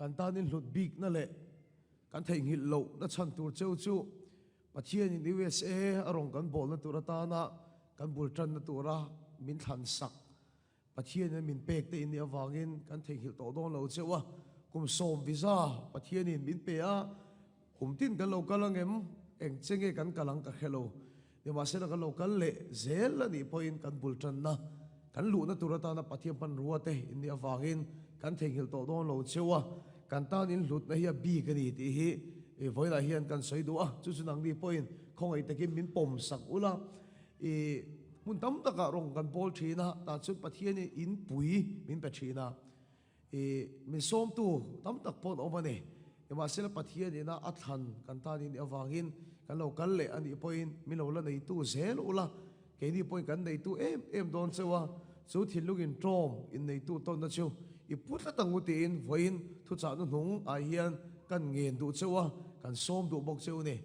Kan tanin hlut bikna leh kan theihnghilh lohna chhan tur cheu chu Pathianin USA a rawn kan bawlna tur atana kan bul tanna tura min thlan sak Pathianin min pek te in nih avangin kan theihnghilh tawh dawn lo cheu a. Kum sawm visa Pathianin min pe a, kum tin kan lo kal angem? Eng che nge kan kal ang ka hre lo. Nimahsela kan lo kal leh zel a nih pawhin kan bul tanna, kan luhna tur atana Pathian hmanrua te in nih avangin kan theihnghilh tawh dawn lo cheu a, kan tan in hlutna hi a bik a ni tih hi vawiinah hian kan sawi duh a, chu chu nangni pawhin khawngaih takin min pawm sak ula, i hmun tam takah rawng kan pawl thin a, tah chuan Pathianin in pui min pe thin a. I min sawmtu tam tak pawh an awm a ni. Nimahsela Pathian ina a thlan kan tan in nih avangin kan lo kal leh a nih pawhin min lo la neitu zel ula, keini pawhin kan neitu em em dawn cheu a, chu thinlungin ṭawm in neitu tawnna chu i pu tlat ang u tiin vawiin thuchah hnuhnung ah hian kan ngen duh cheu a, kan sawm duh bawk cheu ni.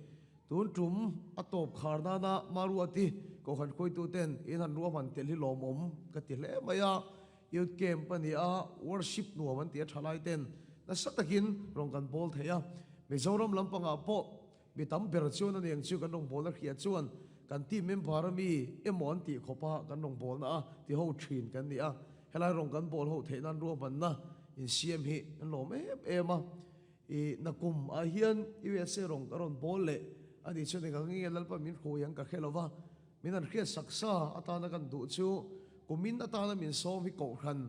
Tun tum a tawp khar nana Maruati Kohhran hruaituten in han ruahman tel hi lawmawm ka ti hle mai a. Youth Camp a ni a, worship nuam an ti a thalai ten nasa takin rawn kan bawl thei a. Mizoram lampangah pawh mi tam ber chuan a niang chu kan rawngbawlna hria chuan kan team member a mi emaw an tih khawp a kan rawngbawlna a ti ho thin kan ni a. Helai rawn kan bawl ho theih nan ruahmanna insiam hi an lawm em em a. I nakum ah hian USA rawn ka rawn bawl leh a nih chuan eng ang nge Lalpa min hruai ang ka hre lo va. Min han hriat sak sa atana kan duh chu kumin atana min sawm hi kohhran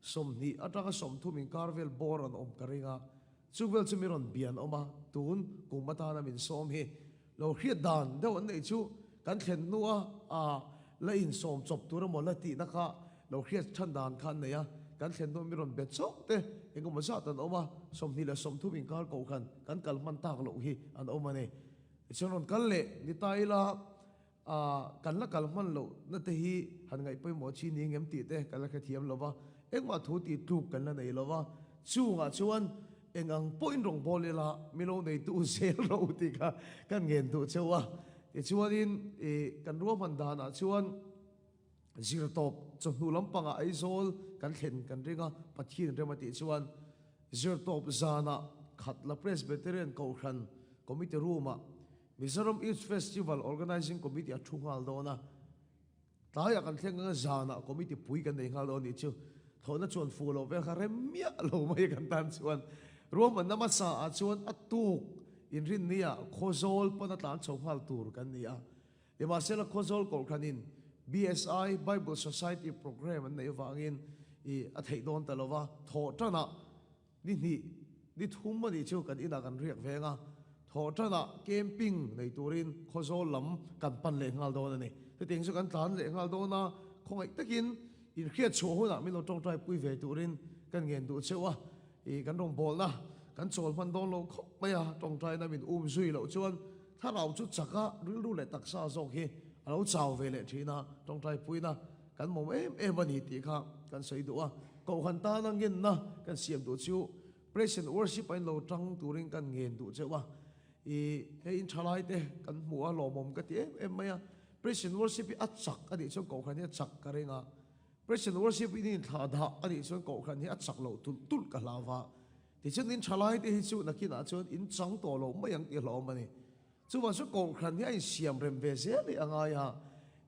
20 atanga 30 inkar vel bawr an awm ka ring a, chu vel chu mi rawn bian awm a, tun kum atana min sawm hi lo hriat dan deuh an neih chu kan thlen hnua a la insawm chawp tur emaw la tihna kha lo hriat than dan kha an nei a, kan thlen hnua mi rawn be chauh te engemaw zat an awm a, 25 inkar kohhran kan kal hman tak loh hi an awm a ni. Tichuan rawn kal leh ni ta ila, kan la kal hman loh na te hi han ngaih pawimawh chi ni ngem tih te kan la hrethiam lo va, engmah thu tih tluk kan la nei lo va, chungah chuan eng ang pawhin rawn bawl ila mi lo neitu zel ro tih kha kan ngen duh cheu a. Tichuanin kan ruahman danah chuan zirtawp chawhnu lampangah Aizawl kan thlen kan ring a, Pathian rem a tih chuan zirtawp zanah Khatla Presbyterian Kohhran Committee Room-ah Mizoram Youth Festival Organising Committee a thu nghal dawn a, tlaiah kan thleng anga zanah committee pui kan nei nghal dawn anih chu. Thawhna chuan fuh loh vel kha rem miah lo mai kan tan chuan ruahmanna hmasa ah chuan a tuk inrinni ah Khawzawl pawn a tlan chho nghal tur kan ni a. Nimahsela Khawzawl Kohhranin BSI, Bible Society, Programme an neih avangin i a theih dawn ta lova, thawh tanah Ni hnih, ni thum a nih chu kan inah kan riak veng a, thawh tanah camping nei turin Khawzawl lam kan pan leh nghal dawn a ni. Chutiang chu kan tlan leh nghal dawn a, khawngaih takin inhriat chhuah hunah min lo tawngtai pui ve turin kan ngen duh cheu a, ih kan rawngbawlna kan chawl hman dawn lo khawp mai a, tawngtaina min um zui loh chuan thlarau chu chaka rilru leh taksa zawk hi a lo chau ve leh thin a, tawngtai puina Kan mawm em em a ni tih kha kan sawi duh a, Kohhran tana ngenna kan siam duh chu Praise and Worship a inlo tang turin kan ngen duh cheuh a, i hei in thalai te kan hmuh a lawmawm ka ti em em mai a, Praise and Worship hi a chak a nih chuan Kohhran hi a chak ka ring a, Praise and Worship in inthlah dah a nih chuan Kohhran hi a chak loh tulh tulh ka hlau va, tichuan in thalai te hi chu nakinah chuan in chang tawh loh mai ang tih hlawm a ni. Chuvang chu Kohhran hi a insiam rem ve zel hi a ngai a,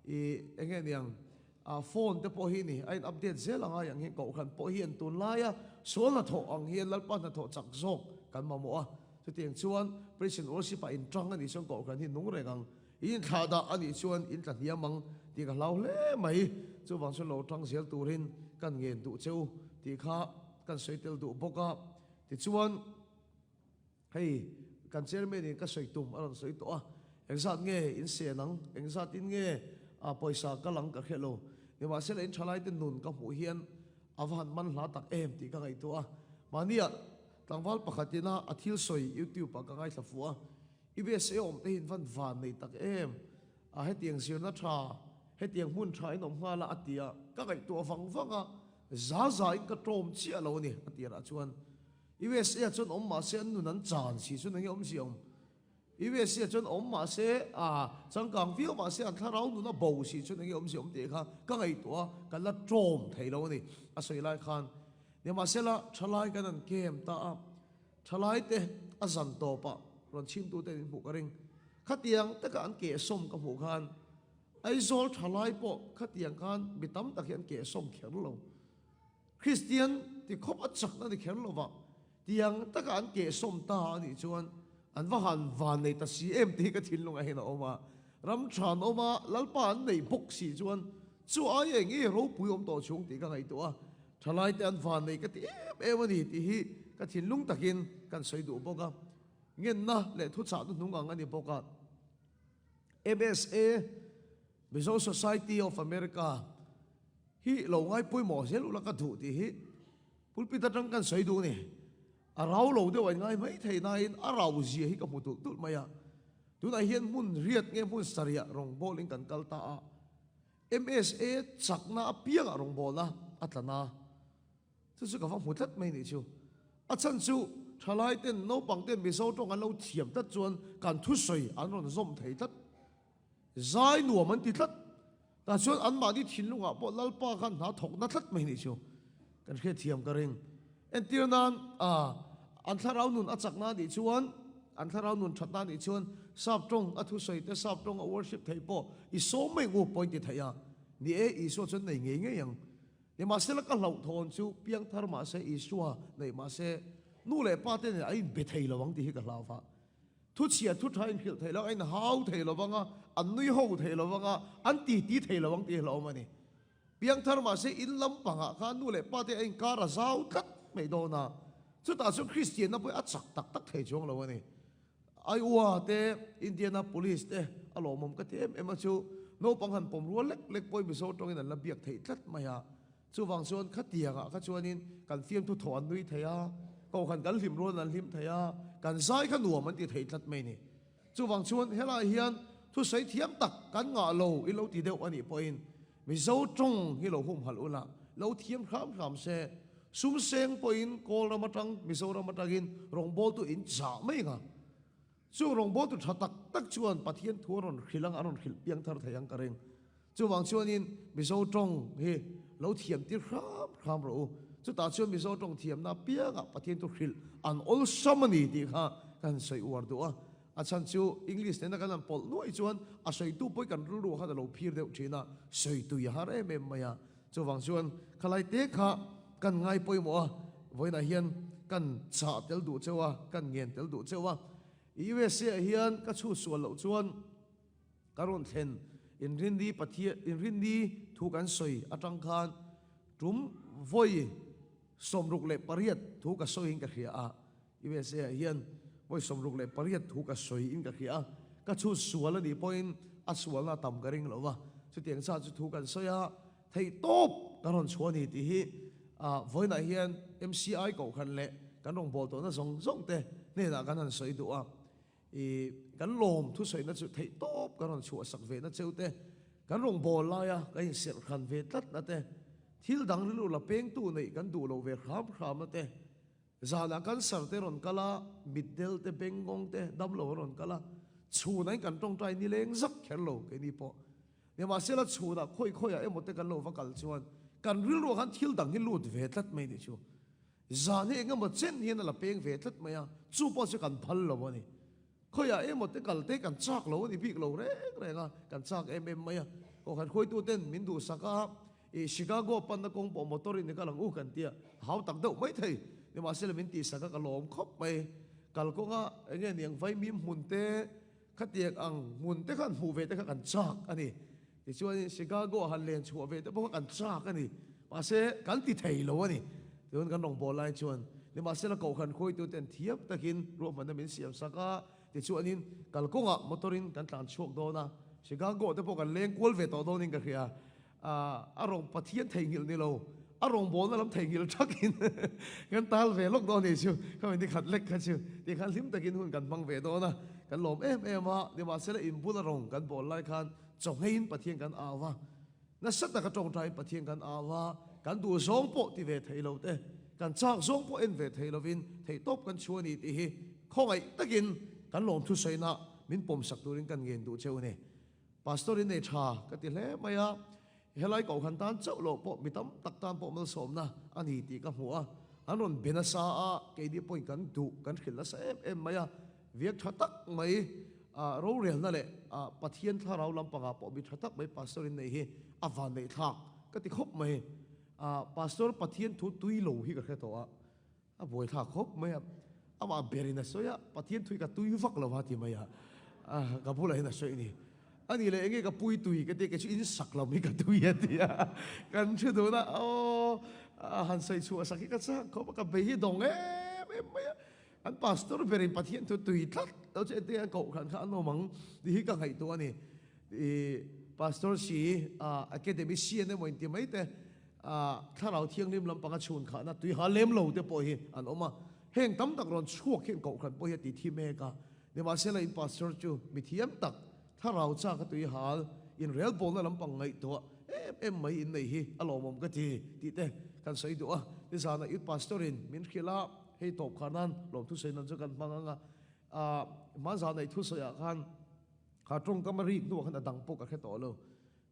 i eng nge niang a phone te pawh hi ni a in update zel a ngai ang hian Kohhran pawh hian tunlaia sual hnathawh ang hian Lalpa hnathawh chak zawk kan mamawh a, chutiang chuan Praise and Worship ah inṭang a nih chuan Kohhran hi nung reng ang, i inthlahdah a nih chuan in tla hniam ang tih ka hlau hle mai, chuvang chuan lo ṭang zel turin kan ngen duh che u tih kha kan sawi tel duh bawk a, tichuan. Hei, kan chairman in ka sawi tum a rawn sawi tawh a, engzat nge in sen ang, engzat in nge a pawisa kal ang ka hre lo. Nimahsela in thalai te nun ka hmuh hian a va han man hla tak em tih ka ngaihtuah a. Mahnia tlangval pakhat ina a thil sawi YouTube ah ka ngaithla fuh a, USA awm te hi in van van nei tak em, a hetiang zirna tha, hetiang hmun tha in awm nghal a a ti a, ka ngaihtuah vang vang a, za za in ka tawm chiah lo a ni a tirah chuan. USA ah chuan awm mahse an nun an chan si chuan enge awmzia awm? USA ah chuan awm mahse a changkang viau mahse an thlarau nun a bo si chuan enge awmzia awm tih kha ka ngaihtuah a, ka la tawm thei lo a ni a sawi lai khan. Nimahsela thalai kan an kem ta a. Thalaite a zan tawpah rawn chhimtute in hmuh ka ring. Khatiang taka an kehsawm ka hmuh khan Aizawl thalai pawh khatiang khan mi tam tak hi an kehsawm kher lo. Kristian ti khawp a chakna ni kher lova tiang taka an kehsawm ta a nih chuan an va han van nei ta si em tih hi ka thinlungah hian a awm a. Ram than awm a, Lalpa an neih bawk si chuan chu aia eng nge ropui awm tawh chhung tih ka ngaihtuah a. Thalaite an van nei ka ti em em a ni tih hi ka thinlung takin kan sawi duh bawk a. Ngenna leh thuchah hnuhnung ang a ni bawk a. MSA, Mizo Society of America, hi lo ngai pawimawh zel ula ka duh tih hi pulpit atang kan sawi duh a ni. A rau lo deuh a inngai mai thei nain a rau zia hi ka hmu tulh tulh mai a. Tunah hian hmun riat nge hmun sarih rawngbawl in kan kal ta a, MSA chakna apiangah rawngbawlna a tla na. Chu chu ka va hmu tlat mai nih chu. A chhan chu thalai ten naupang ten Mizo tawng an lo thiam tlat chuan kan thusawi an rawn zawm thei tlat. Zai nuam an ti tlat. Tah chuan anmahni thinlungah pawh Lalpa khan hna thawkna tlat mai nih chu kan hriatthiam ka ring. Entir nan an thlarau nun a chakna nih chuan, an thlarau nun thatna nih chuan sap tawng a thusawi te, sap tawng a worship theih pawh i sawm mai ngu pawhin ti theih a. Ni e, Isua chuan nei ngei ngei ang. Nimahsela ka hlauhthawn chu piangthar mahse Isua neih mahse nu leh pa te nen a inbe thei lo ang tih hi ka hlau va. Thuchhia thu tha inhrilh thei lo, a inhau thei lo vang a, an nui ho thei lo vang a, an titi thei lo ang tih hi hlauhawm a ni. Piangthar mahse in lampangah khan nu leh pa te a inkar a zau tlat mai dawn a, chutah chuan Kristianna pawh hi a chak tak tak thei chuang lo a ni. Iowa te, Indiana Police te a lawmawm ka ti em em a chu naupang han pawm rual lek lek pawhin Mizo tawngin an la biak theih tlat mai a. Chuvang chuan khatiangah kha chuanin kan fiamthu thawh an nui thei a, kohhran kan hlim rual an hlim thei a, kan zai kha nuam an ti thei tlat mai ni. Chuvang chuan helaiah hian thusawi thiam tak kan ngah lo i lo ti deuh a nih pawhin Mizo tawng hi lo humhalh ula, lo thiam hram hram se, sum seng pawhin Kawl ram atang Mizoram atangin rawngbawltu in chah mai ang a. Chung rawngbawltu tha tak tak chuan Pathian thu a rawn hrilh ang, a rawn hrilh piang thar thei ang ka ring. Chuvang chuanin Mizo tawng hi lo thiam tir hram hram rawh u. Chutah chuan Mizo tawng thiamna apiangah Pathian thu hrilh an awlsam a ni tih kha ka han sawi uar duh a. A chhan chu English nena kan han pawlh nuai chuan a sawitu pawh hi kan rilru khan a lo phir deuh thin a, sawi tui a har em em mai a. Chuvang chuan khalai te kha kan ngai pawimawh a, vawiinah hian kan chah tel duh cheu a, kan ngen tel duh cheu a. USA ah hian ka chhut sual loh chuan, Ka rawn thlen Inrinni Pathian Inrinni thu kan sawi atang khan tum vawi 68 thu ka sawiin ka hria a, USA ah hian vawi 68 thu ka sawiin ka hria a, ka chhut sual a nih pawhin a sualna a tam ka ring lo va, chutiang zat chu thu kan sawi a, theih tawp ka rawn chhuah a ni tih hi vawiinah hian MCI kohhran leh kan rawngbâwl tawhna zawng zawng te hnenah kan han sawi duh a. I kan lawm thusawina chu theih tawp kan rawn chhuahsak ve na cheu te, kan rawngbâwl laia kan inserh hran ve tlatna te, thil dang rilru la pengtu neih kan duh loh ve hram hramna te, zanah cancer te rawn kal a, mitdel te, bengngawng te, damlo an rawn kal a, chhunah in kan tawngtai nileng zak kher lo keini pawh. Nimahsela chhunah khawi khawiah emaw te kan lo va kal chuan kan rilruah khan thil dang hi lut ve tlat mai nih chu. Zan hi engemaw chen hian a la peng ve tlat mai a, chu pawh chu kan phal lo a ni. Khawiah emaw te kal te kan chak lo a ni bik lo reng reng a, kan chak em em mai a. Kohhran hruaituten min duhsak a, ih Chicago panna kawng pawh motor in i kal ang u kan tia, a hau tak deuh mai thei. Nimahsela min tihsak a, ka lawm khawp mai. Kal kawnga enge niang vaimim hmun te, Khatiang ang hmun te khan hmuh ve te kha kan chak a ni. Tichuanin Chicago ah han len chhuah ve te pawh kha kan chak a ni. Mahse, kan ti thei lo a ni. Tichuan kan rawngbâwl lai chuan nimahsela kohhran khawitu ten thiam takin ruahmanna min siam sak a. Tichuanin kalkawngah motor in kan tlan chhuak dawn a, Chicago te pawh kan leng kual ve tawh dawnin ka hria. A rawng Pathian theihnghilh ni lo, a rawngbawlna lam theihnghilh thakin kan tal ve lawk dawn ni chu, khami ni khat lek kha chu tih khan hlim takin hun kan hmang ve dawn a, kan lawm em em a, nimahsela inbula rawng kan bawl lai khan chawhngeiin Pathian kan au a, nasa taka tawngtaiin Pathian kan au a, kan duh zawng pawh ti ve thei lo te, kan chak zawng pawh en ve thei lovin theihtawp kan chhu a ni tih hi khawngaih takin kan lawmthusawiina min pawmsak turin kan ngen duh cheu a ni. Pastor in nei tha ka ti hle mai a, helai kohhran tan chauh loh pawh mi tam tak tan pawh malsawmna a ni tih ka hmu a. An rawn be nasa a, keini pawhin kan duh, kan hrilh nasa em em mai a. Viak tha tak mai rorelna leh Pathian thlarau lampangah pawh mi tha tak mai Pastor in nei hi a vanneih thlak ka ti khawp mai. Pastor Pathian thu tui lo hi ka hre tawh a, a buaithlak khawp mai a. Amah berin a sawi a, Pathian thu hi ka tui vak lo a ti mai a, ka bulah hian a sawi a ni. A nih leh enge ka pui tui ka tia kei chu in sak lam hi ka tui a ti a, kan thu dun a, aw han sawi chhuah sak hi ka chak khawp a, ka bei hi dawng em em mai a. An pastor berin Pathian thu tui tlat lo chu entir an kohhran kha an awm ang tih hi ka ngaihtuah a ni. I pastor si academician emaw inti mai te thlarau thianghlim lampanga chhun khahna tui ha lem lo te pawh hi an awm a. Heng tam tak rawn chhuak hian kohhran pawh hi a ti thi mek a. Nimahsela in pastor chu mithiam tak thlarau chak a tui hal inrelbawlna lampang ngaihtuah em em mai in nei hi a lawmawm ka ti tih te kan sawi duh a. Nizanah youth pastor in min hrilh a. Hei tawp kha nan lawmthusawi nan chu kan hmang ang a, ah hmanzah neih thusawiah khan kha tawngkam a rik hnuah khan a dang pawh ka hre tawh lo.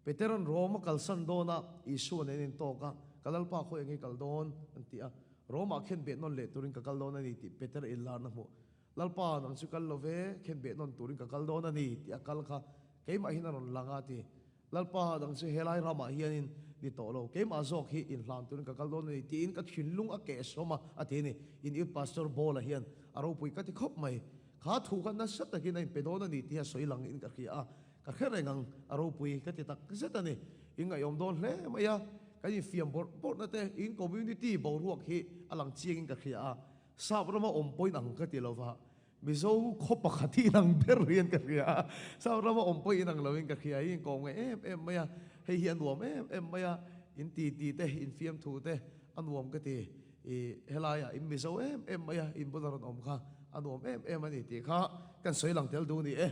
Petera'n Rome a kalsan dawn a, Isua nen intawk a, Ka Lalpa khawi enge kal dawn? an ti a, Rome-ah khen beh nawn leh turin ka kal dawn a ni tih Petera inlarna hmuh. Lalpa, nang chu kal lo ve, khen beh nawn turin ka kal dawn a ni tih a kal kha keimahin a rawn lang a ti. Lalpa dang chu helai ramah hianin ni tawh lo, keimah zawk hi inhlan turin ka kal dawn a ni tiin ka thinlung a keh sawm a, a ti a ni. In Youth Pastor Bawla hian a ropui ka ti khawp mai. Kha thu kha nasa takin a inpe dawn a ni tih a sawi langin ka hria a, ka hre reng ang, a ropui ka ti tak zet a ni. In ngaihawm dawn hle mai a, kan infiam bawrh bawrhna te, in community boruak hi a lang chiangin ka hria a, sap rama awm pawhin ang ka ti lova, Mizo khaw pakhat hi inang ber hian ka hria a, South rama awm pawh inang loin ka hria hi inkawm ngai em em mai a, hei hi a nuam em em mai a, in ti ti te, in fiamthu te a nuam ka ti, i helaiah in Mizo em em mai a, in bula rawn awm kha a nuam em em a ni tih kha kan sawi lang tel duh ni e.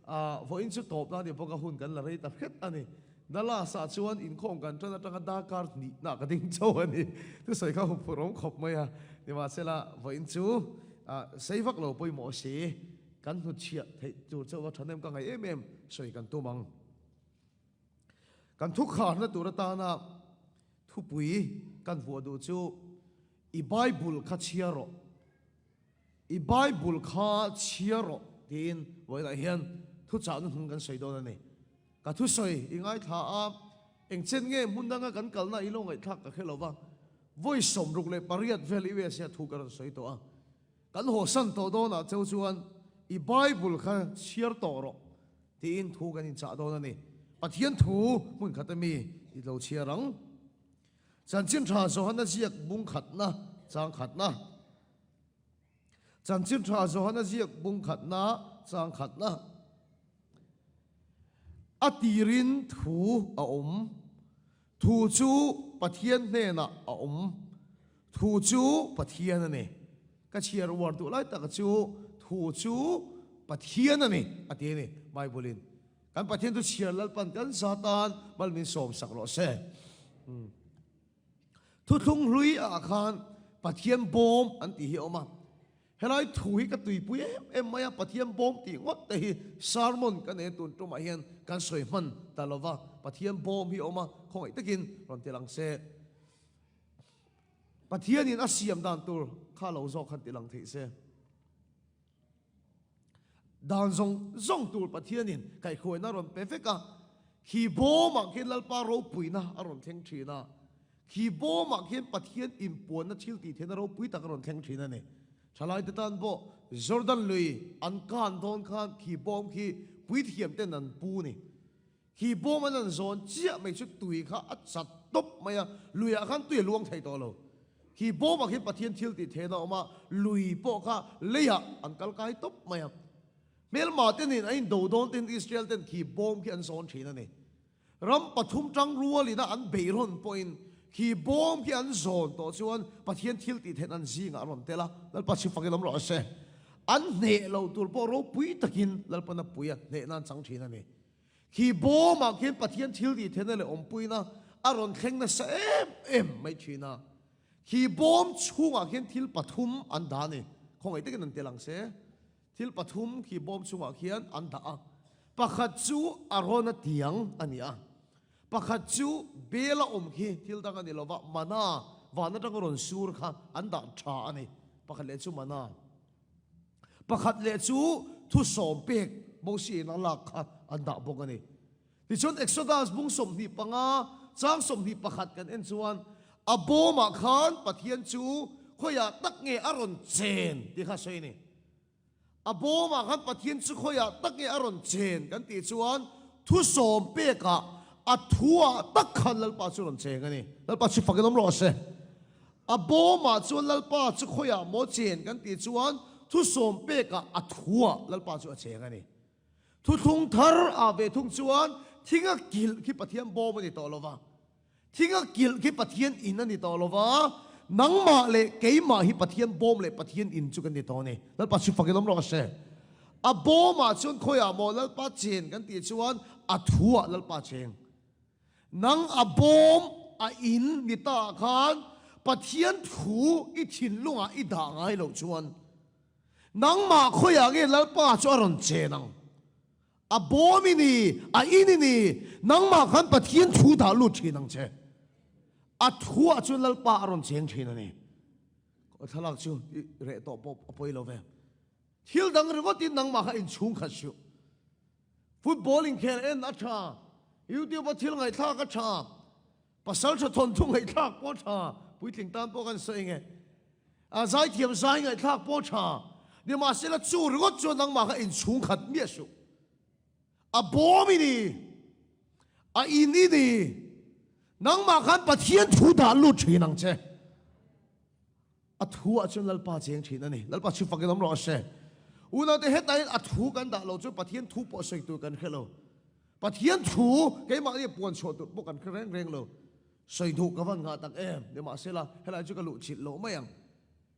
Ah, vawiin chu tawpna a ni bawk a, hun kan la rei ta hret a ni. Dallas ah chuan inkhawm kan tan atanga darkar hnihna ka ding cho a ni. Thusawi kha huphurh awm khawp mai a, nimahsela vawiin chu sei vak lo pawimawh si, kan hnutchhiah theih tur chauh a thahnem ka ngaih em em sawi kan tum ang. Kan thukharna tur atana thupui kan vuah duh chu i Bible kha chhiar rawh. I Bible kha chhiar rawh tiin vawiinah hian thuchahna hnung kan sawi dawn a ni. Ka thusawi i ngaithla a, eng chen nge hmun danga kan kalna i lo ngaihthlak ka hre lo va, vawi 68 vel USA thu ka rawn sawi tawh a. Kan hawsan tawh dawnah cheu chuan i Bible kha chhiar tawh rawh tiin thu kan inchah dawn a ni. Pathian thu hmun khat ami i lo chhiar ang. Chanchin tha Johana ziak bung khatna chang khatna. Chanchin tha Johana ziak bung khatna chang khatna. A tirin thu a awm. Thu chu Pathian hnenah a awm. Thu chu Pathian a ni. Ka chhiar uar duh lai taka chu thu chu Pathian a ni a ti a ni Bible in. Kan Pathian chu chhiar Lalpan kan za tan mal min sawm sak rawh se. Thuthlung hlui ah khan Pathian bawm an tih hi a awm a. Helai thu hi ka tuipui em em mai a, Pathian bawm tih ngawt te hi sermon ka nei a tun tumah hian kan sawi hman ta lo va, Pathian bawm hi a awm a, khawngaih takin rawn ti lang se. Pathianin a siam dan tur kha lo zawk khan ti lang theih se. Dan zawng zawng tur Pathianin kaihhruaina a rawn pe vek a, khi bawmah khian Lalpa ropuina a rawn thleng thin a, khi bawmah khian Pathian inpuanna thil tih theihna ropui tak a rawn thleng thin a ni. Thalaite tan pawh Jordan lui an kan dawn khan khi bawm khi puithiam ten an pu ni. Khi bawm an han zawn chiah mai chu tui kha a chat tawp mai a, luiah khan tui a luang thei tawh lo. Khi bawmah khian Pathian thil tih theihna a awm a, lui pawh kha leiah an kal kai tawp mai a. Hmelma te nen an indo dawn ten Israel ten khi bawm khi an zawn thin a ni. Ram pathum tang rualina an beihrawn pawhin khi bawm khi an zawn tawh chuan Pathian thil tih theihna an zingah a rawn tel a, Lalpa chhip fakin awm rawh se. An hneh lo tur pawh ropui takin Lalpa na pui a, hnehna an chang thin a ni. Khi bawmah khian Pathian thil tih theihna leh awmpuina a rawn thleng nasa em em mai thin a. Khi bawm chhungah khian thil pathum an dah a ni. Khawngaih takin an tel ang se. Thil pathum khi bawm chhungah khian an dah a. Pakhat chu Arona tiang a ni a. Pakhat chu bela awm khi thil dang a ni lova, mana. van atanga rawn sur kha an dah tha a ni. Pakhat leh chu mana. Pakhat leh chu thusawm pek Mosia in a lak kha an dah bawk a ni. Tichuan Exodus bung 25 chang 21 kan en chuan a bawmah khan Pathian chu khawiah tak nge a rawn chen tih kha a sawi a ni. A bawmah khan Pathian chu khawiah tak nge a rawn chen kan tih chuan thusawm pekah a thuah tak khan Lalpa chu rawn cheng a ni. Lalpa chu fakin awm rawh se. A bawmah chuan Lalpa chu khawiah maw chen kan tih chuan thusawm pekah a thuah Lalpa chu a cheng a ni. Thuthlung thar ah ve thung chuan thing a kilh khi Pathian bawm a ni tawh lo va. Thing a kilh khi Pathian in a ni tawh lo va, nangmah leh keimah hi Pathian bawm leh Pathian in chu kan ni tawh a ni. Lalpa chu fakin awm rawh se. A bawmah chuan khawiah maw Lalpa chen kan tih chuan a thuah Lalpa cheng. Nang a bawm a in ni ta ah khan Pathian thu i thinlungah i dah ngai loh chuan nangmah khawiah nge Lalpa chu a rawn chen ang? A bawm i ni, a in i ni, nangmah khan Pathian thu dah lut thin ang che. A thuah chuan Lalpa a rawn cheng thin a ni. Thlalak chu i reh tawh pawh a pawi lo ve. Thil dang ringawtin nangmah kha inchhung khat suh. Football inkhel en a tha, YouTube a thil ngaihthlak a tha, Pasal tha thawnthu ngaihthlak pawh tha, puitling tan pawh kan sawi nge. A zaithiam zai ngaihthlak pawh tha, nimahsela chu ringawt chuan nangmah kha inchhung khat miah suh. A bawm i ni, a in i ni, nangmah khan Pathian thu dah lut thin ang che. A thu ah chuan Lalpa cheng thin a ni. Lalpa chu fakin awm rawh se. Unaute hetah hian a thu kan dah lo chu Pathian thu pawh sawi tur kan hre lo. Pathian thu keimahni puan chhuah tur pawh kan hre reng reng lo. Sawi duh ka van ngah tak em? Nimahsela, helai chu ka luh chilh loh mai ang.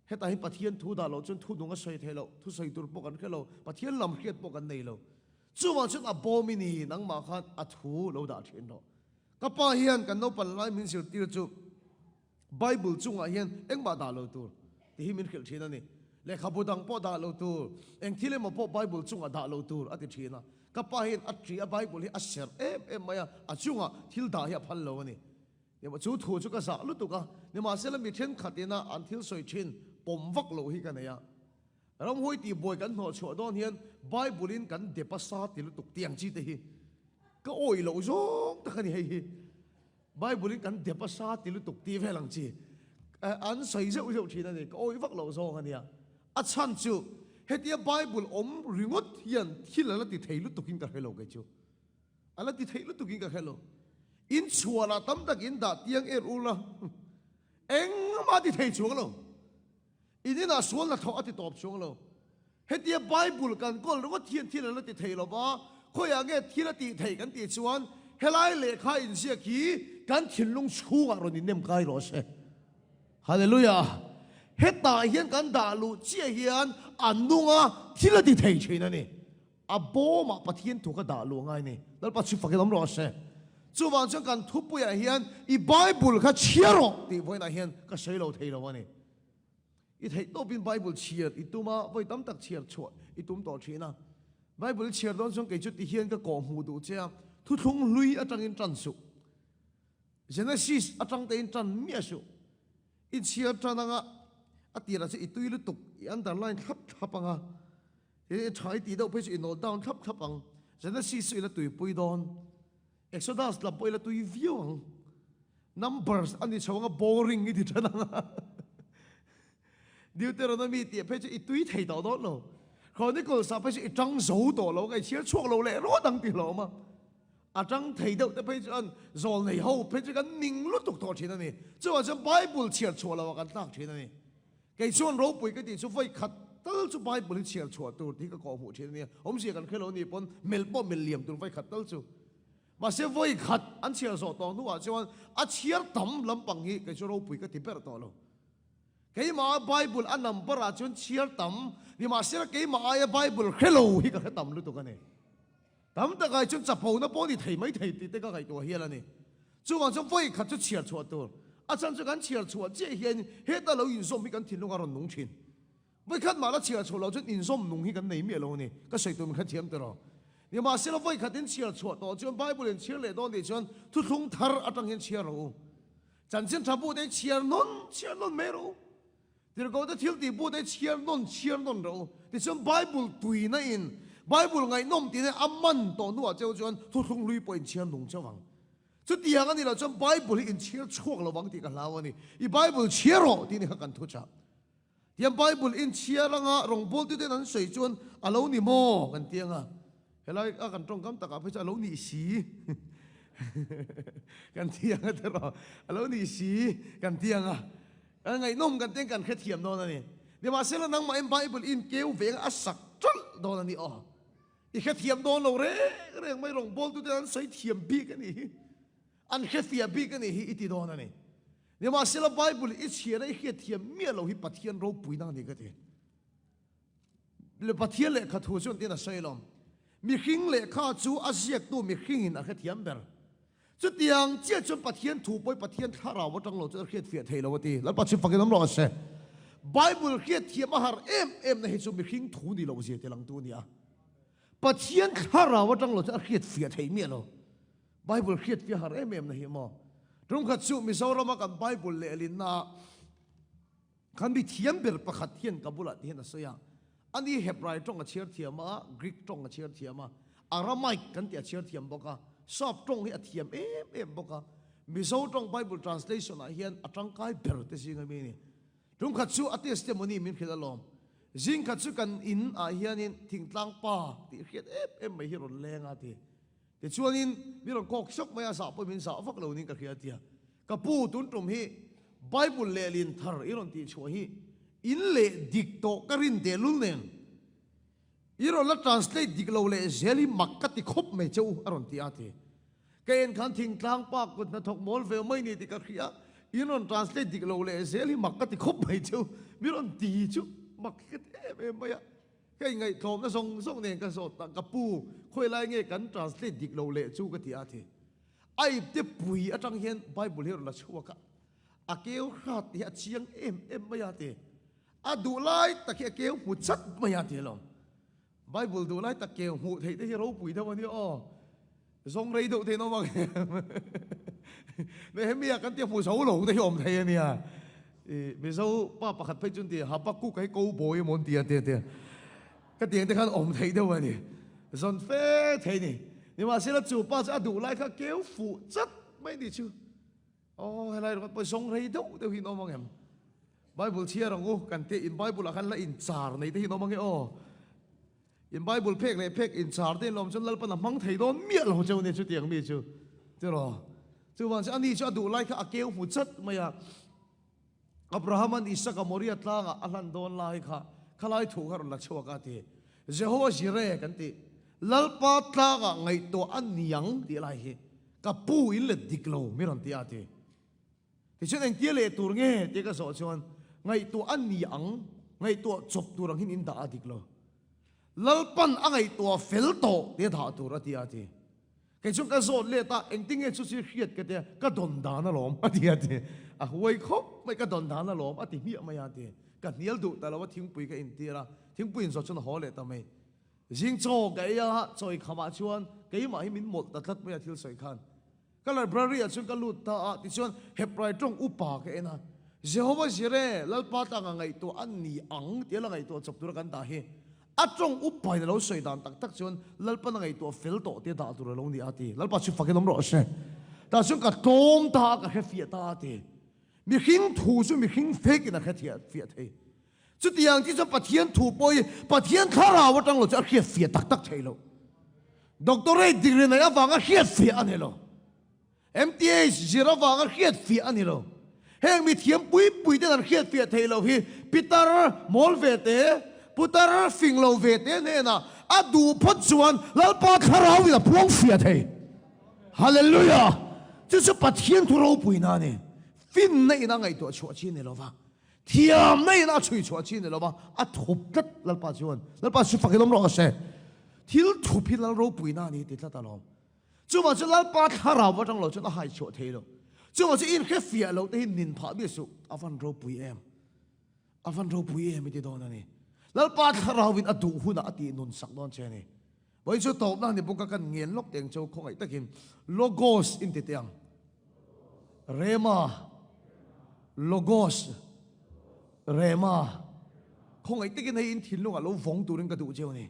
Hetah hian Pathian thu dah loh chuan thu nung a sawi thei loh, thu sawi tur pawh kan hre lo, Pathian lam hriat pawh kan nei lo. Chuvang chuan a bawm i ni, nangmah khan a thu lo dah thin rawh. Ka pa hian kan naupan lai min zirtir chu Bible chungah hian engmah dah lo tur tih hi min hrilh thin a ni. Lehkhabu dang pawh dah lo tur, eng thil emaw pawh Bible chungah dah lo tur a ti thin a. Ka pa hian a ṭi a Bible hi a serh em em mai a, a chungah thil dah hi a phal lo a ni. Chu thu chu ka zah lutuk a, nimahsela mi thenkhat ina an thil sawi thin pawm vak loh hi ka nei a. Ramhuai tihbuai kan hnawh chhuah dawn hian Bible in kan dep a sa ti lutuk tiang chi te hi ka awih loh zawng tak a ni hei hi. Bible in kan dep a sa ti lutuk tih vel ang chi an sawi zeuh zeuh thin a ni, ka awih vak loh zawng a nia. A chhan chu hetia Bible awm ringawt hian thil a la ti thei lutuk in ka hre lo kei chu. A la ti thei lutuk in ka hre lo. In chhuanah tam tak in dah tiang er ul a, engmah ti thei chuang lo. In inah sual hnathawh a ti tawp chuang lo. Hetia Bible kan kawl ringawt hian thil an la ti thei lo va, khawiah nge thil a tih theih kan tih chuan helai lehkha inziak hi kan thinlung chhungah rawn innem kai rawh se. Hallelujah! Hetah hian kan dah luh chiah hian a nunga thil a ti thei thin a ni. A bawmah Pathian thu ka dah luh ngai ni. Lalpa chu fakin awm rawh se. Chuvang chuan kan thupuiah hian i Bible kha chhiar rawh tih vawiinah hian ka sawi lo thei lo a ni. I theih tawpin Bible chhiar i tum a, vawi tam tak chhiar chhuah i tum tawh thin a. Bible i chhiar dawn chuan kei chu ti hian ka kawh hmuh duh che a, thuthlung hlui atangin tan suh. Genesis atang tein tan miah suh. I chhiar tan anga a tirah chu i tui lutuk, i underline thlap thlap anga, i tha i tih deuh phei chu i note down thlap thlap ang. Genesis chu i la tuipui dawn. Exodus lam pawh i la tui viau ang. Numbers a ni chho anga boring i ti than ang a. Deuteronomy tih phei chu i tui thei tawh dawn lo. Chronicles ah phei chu i tang zo tawh lo ang a, i chhiar chhuak lo leh rawt ang ti hlawm a. A tang thei deuh te phei chuan zawl nei ho phei chu kan ning lutuk tawh thin a ni. Chuvang chuan Bible chhiar chhuah lo ah kan tlak thin a ni. Kei chuan ropui ka tih chu vawi khat tal chu Bible hi chhiar chhuah tur tih ka kawhhmuh thin a nia. Awmzia kan hre lo ni pawn melh pawh melh liam tur vawi khat tal chu. Mahse vawi khat an chhiar zawh tawh hnuah chuan a chhiar tam lampang hi kei chu ropui ka ti ber tawh lo. Keimah Bible a number ah chuan chhiar tam, nimahsela keimah aia Bible hre lo hi ka hre tam lutuk a ni. Tam takah chuan chapona pawh ni thei mai thei tih te ka ngaihtuah hial a ni. Chuvang chuan vawi khat chu chhiar chhuah tur. A chhan chu kan chhiar chhuah chiah hian heta lo inzawm hi kan thinlung a rawn nung thin. Vawi khat mah la chhiar chhuah loh chuan inzawm nung hi kan nei miah lo a ni. Ka sawi tur min hrethiam tawh rawh. Nimahsela vawi khat in chhiar chhuah tawh chuan Bible in chhiar leh dawn tih chuan thuthlung thar atang hian chhiar rawh u. Chanchin tha bu te hi chhiar nawn chhiar nawn mai rawh u. Tirhkoh te thil tih bu te hi chhiar nawn chhiar nawn rawh u. Tichuan Bible tuina in Bible ngaihnawm tihna a man tawh hnuah cheu chuan thuthlung hlui pawh in chhiar nung chauh ang. Chutiang a nih loh chuan Bible hi in chhiar chhuak lo vang tih ka hlau a ni. I Bible chhiar rawh tih ni kha kan thu chah. Tiang Bible in chhiar anga rawngbawltu ten an sawi chuan a lo ni maw kan ti anga helai a kan tawngkam takah phei chuan a lo nih si kan ti anga te rawh a lo nih si kan ti anga kan ngaihnawm kan tiang kan hrethiam dawn a ni. Nimahsela nangmahin Bible in keu ve anga a sak ṭalh dawn a ni aw. I hrethiam dawn lo reng reng mai rawngbawltu ten an sawi thiam bik a nih hi. An hrefiah bik a nih hi i ti dawn a ni. Nimahsela Bible i chhiar a i hriatthiam miah lo hi Pathian ropuina a ni ka ti. Le Pathian lehkha thu chu an tiin a sawi alawm. Mihring lehkha chu a ziaktu mihringin a hrethiam ber. Chutiang chiah chuan Pathian thu pawh hi Pathian thlarau atang lo chuan a hriatfiah thei lo a ti. Lalpa chhim fakin awm rawh se. Bible hriatthiam a har em em na hi chu mihring thu ni loh zia ti langtu a ni a. Pathian thlarau atang lo chuan a hriatfiah thei miah lo. Bible hriat fiah har em em na hi maw? Tumkhat chu Mizorama kan Bible lehlinna kan mi thiam ber pakhat hian ka bulah ti hian a sawi a. Ani Hebrai tawng a chhiar thiam a, Greek tawng a chhiar thiam a, Aramaic kan tih a chhiar thiam bawk a, Sap tawng hi a thiam em em bawk a. Mizo tawng Bible translation ah hian a tangkai ber te zinga mi a ni. Tumkhat chu a testimony min hrilh alawm. Zingkhat chu kan in ah hianin thingtlang pa tih hriat em em mai hi rawn leng a ti. Tichuanin mi rawn kawk sawk mai a, zah pawh min zah vak lo niin ka hria tia. Ka pu, tun tum hi Bible lehlin thar i rawn tih chhuah hi in leh dik tawh ka rin tehlul nen i rawn la translate dik lo leh zel hi mak ka ti khawp mai che u a rawn ti a ti. Ka en khan thingtlang pa kut hnathawk mawl ve mai ni tih ka hria, in rawn translate dik lo leh zel hi mak ka ti khawp mai che u, mi rawn ti chu mak hi ka ti em em mai a. Ka ingaihtlawmna zawng zawng nen ka zawt ta, ka pu, khawi lai nge kan translate dik lo leh chu ka ti a ti. A ipte pui atang hian Bible hi a rawn la chhuak a, a keu hrat hi a chiang em em mai a ti. A duh lai tak hi a keu hmu chat mai a ti alawm. Bible duh lai tak keu hmuh theih te hi ropui deuh a nia aw. Zawng rei deuh thei nawm ang em? Nehemia kan tia hmu zo lo te hi awm thei a nia. I Mizo pa pakhat phei chuan ti Habakkuk hi cowboy emaw an ti a tia tia. Ka tiang te khan awm thei deuh a ni. Zawn fe thei ni. Nimahsela chu pa chu a duh lai kha keu fuh chat mai ni chu. Aw helai ringawt pawh zawng rei deuh deuh hi in awm ang em? Bible chhiar ang u kan tia in Bible ah khan la inchar nei te hi in awm ang e aw. In Bible phek leh phek inchar te in lawm chuan Lalpan a hmang thei dawn miah lo cheu nia chutiang mi chu tiraw. Chuvang chuan ani chu a duh lai kha a keu hmu chat mai a. Abraham-a'n Isaka Moria tlangah a hlan dawn lai kha khalai thu kha rawn la chhuak a ti. Jehovah Jireh kan tih Lalpa tlangah ngaihtuah a niang tih lai hi ka pu in let dik lo mi rawn ti a ti. Tichuan engtia leh tur nge tia ka zawh chuan ngaihtuah a ni ang, ngaihtuah chawp tur ang hian in dah a dik lo. Lalpan a ngaihtuah fel tawh tia dah tur a ti a ti. Kei chuan ka zawt let a, engtin nge chu chu hriat ka tia, ka dawn dan alawm a ti a ti. A huai khawp mai, ka dawn dan alawm a ti hmiah mai a ti. Ka hnial duh ta lo a, thingpui ka intir a, thingpui inzawt chuan a haw leh ta mai. Zing chaw ka ei a, chaw ikhamah chuan keimah hi min mawlh ta tlat mai a thil sawi khan. Ka library ah chuan ka lut ta a, tichuan Hebrai tawng upa ka en a, Jehovah Jireh, Lalpa tlanga ngaihtuah a ni ang tia la ngaihtuah chawp tura kan dah hi, a tawng upa in a lo sawi dan tak tak chuan Lalpan a ngaihtuah fel tawh tia dah tur a lo ni a ti. Lalpa chu fakin awm rawh se. Tah chuan ka tlawm ta a, ka hre fiah ta a ti. Mihring thu chu mihring fek in a hre fiah thei. Chutiang chi chuan Pathian thu pawh hi Pathian thlarau atang lo chu a hriat fiah tak tak thei lo. Doctorate degree nei avanga hriat fiah a ni lo. MTH zir avanga hriat fiah a ni lo. Heng mi thiam pui pui ten an hriat fiah thei lo hi pitar mawl ve te, putar fing lo ve te hnenah a duh phawt chuan Lalpa thlarau in a puang fiah thei. Hallelujah! Chu chu Pathian thu ropuina a ni. Finna in a ngaihtuah chhuah chi a ni lo va. Thiamna in a chhui chhuah chi ni lova a thup tlat Lalpa chuan Lalpa chu fakin awm rawh se. Thil thup hi Lal ropuina a ni ti tlat alawm. Chuvang chu Lalpa thlarau atang lo chuan a hai chhuah thei lo. Chuvang chu in hre fiah lo te hi nin phah bik suh. A van ropui em. A van ropui em i ti dawn a ni. Lalpa thlarau in a duh hunah a tih nun sak dawn che a ni. Vawiin chu tawpna ni bawk a kan ngen lawk teng cheu khawngaih takin Logos in ti teh ang. Rema. Logos, Rhema, khawngaih takin hei in thinlungah lo vawng turin ka duh cheu a ni.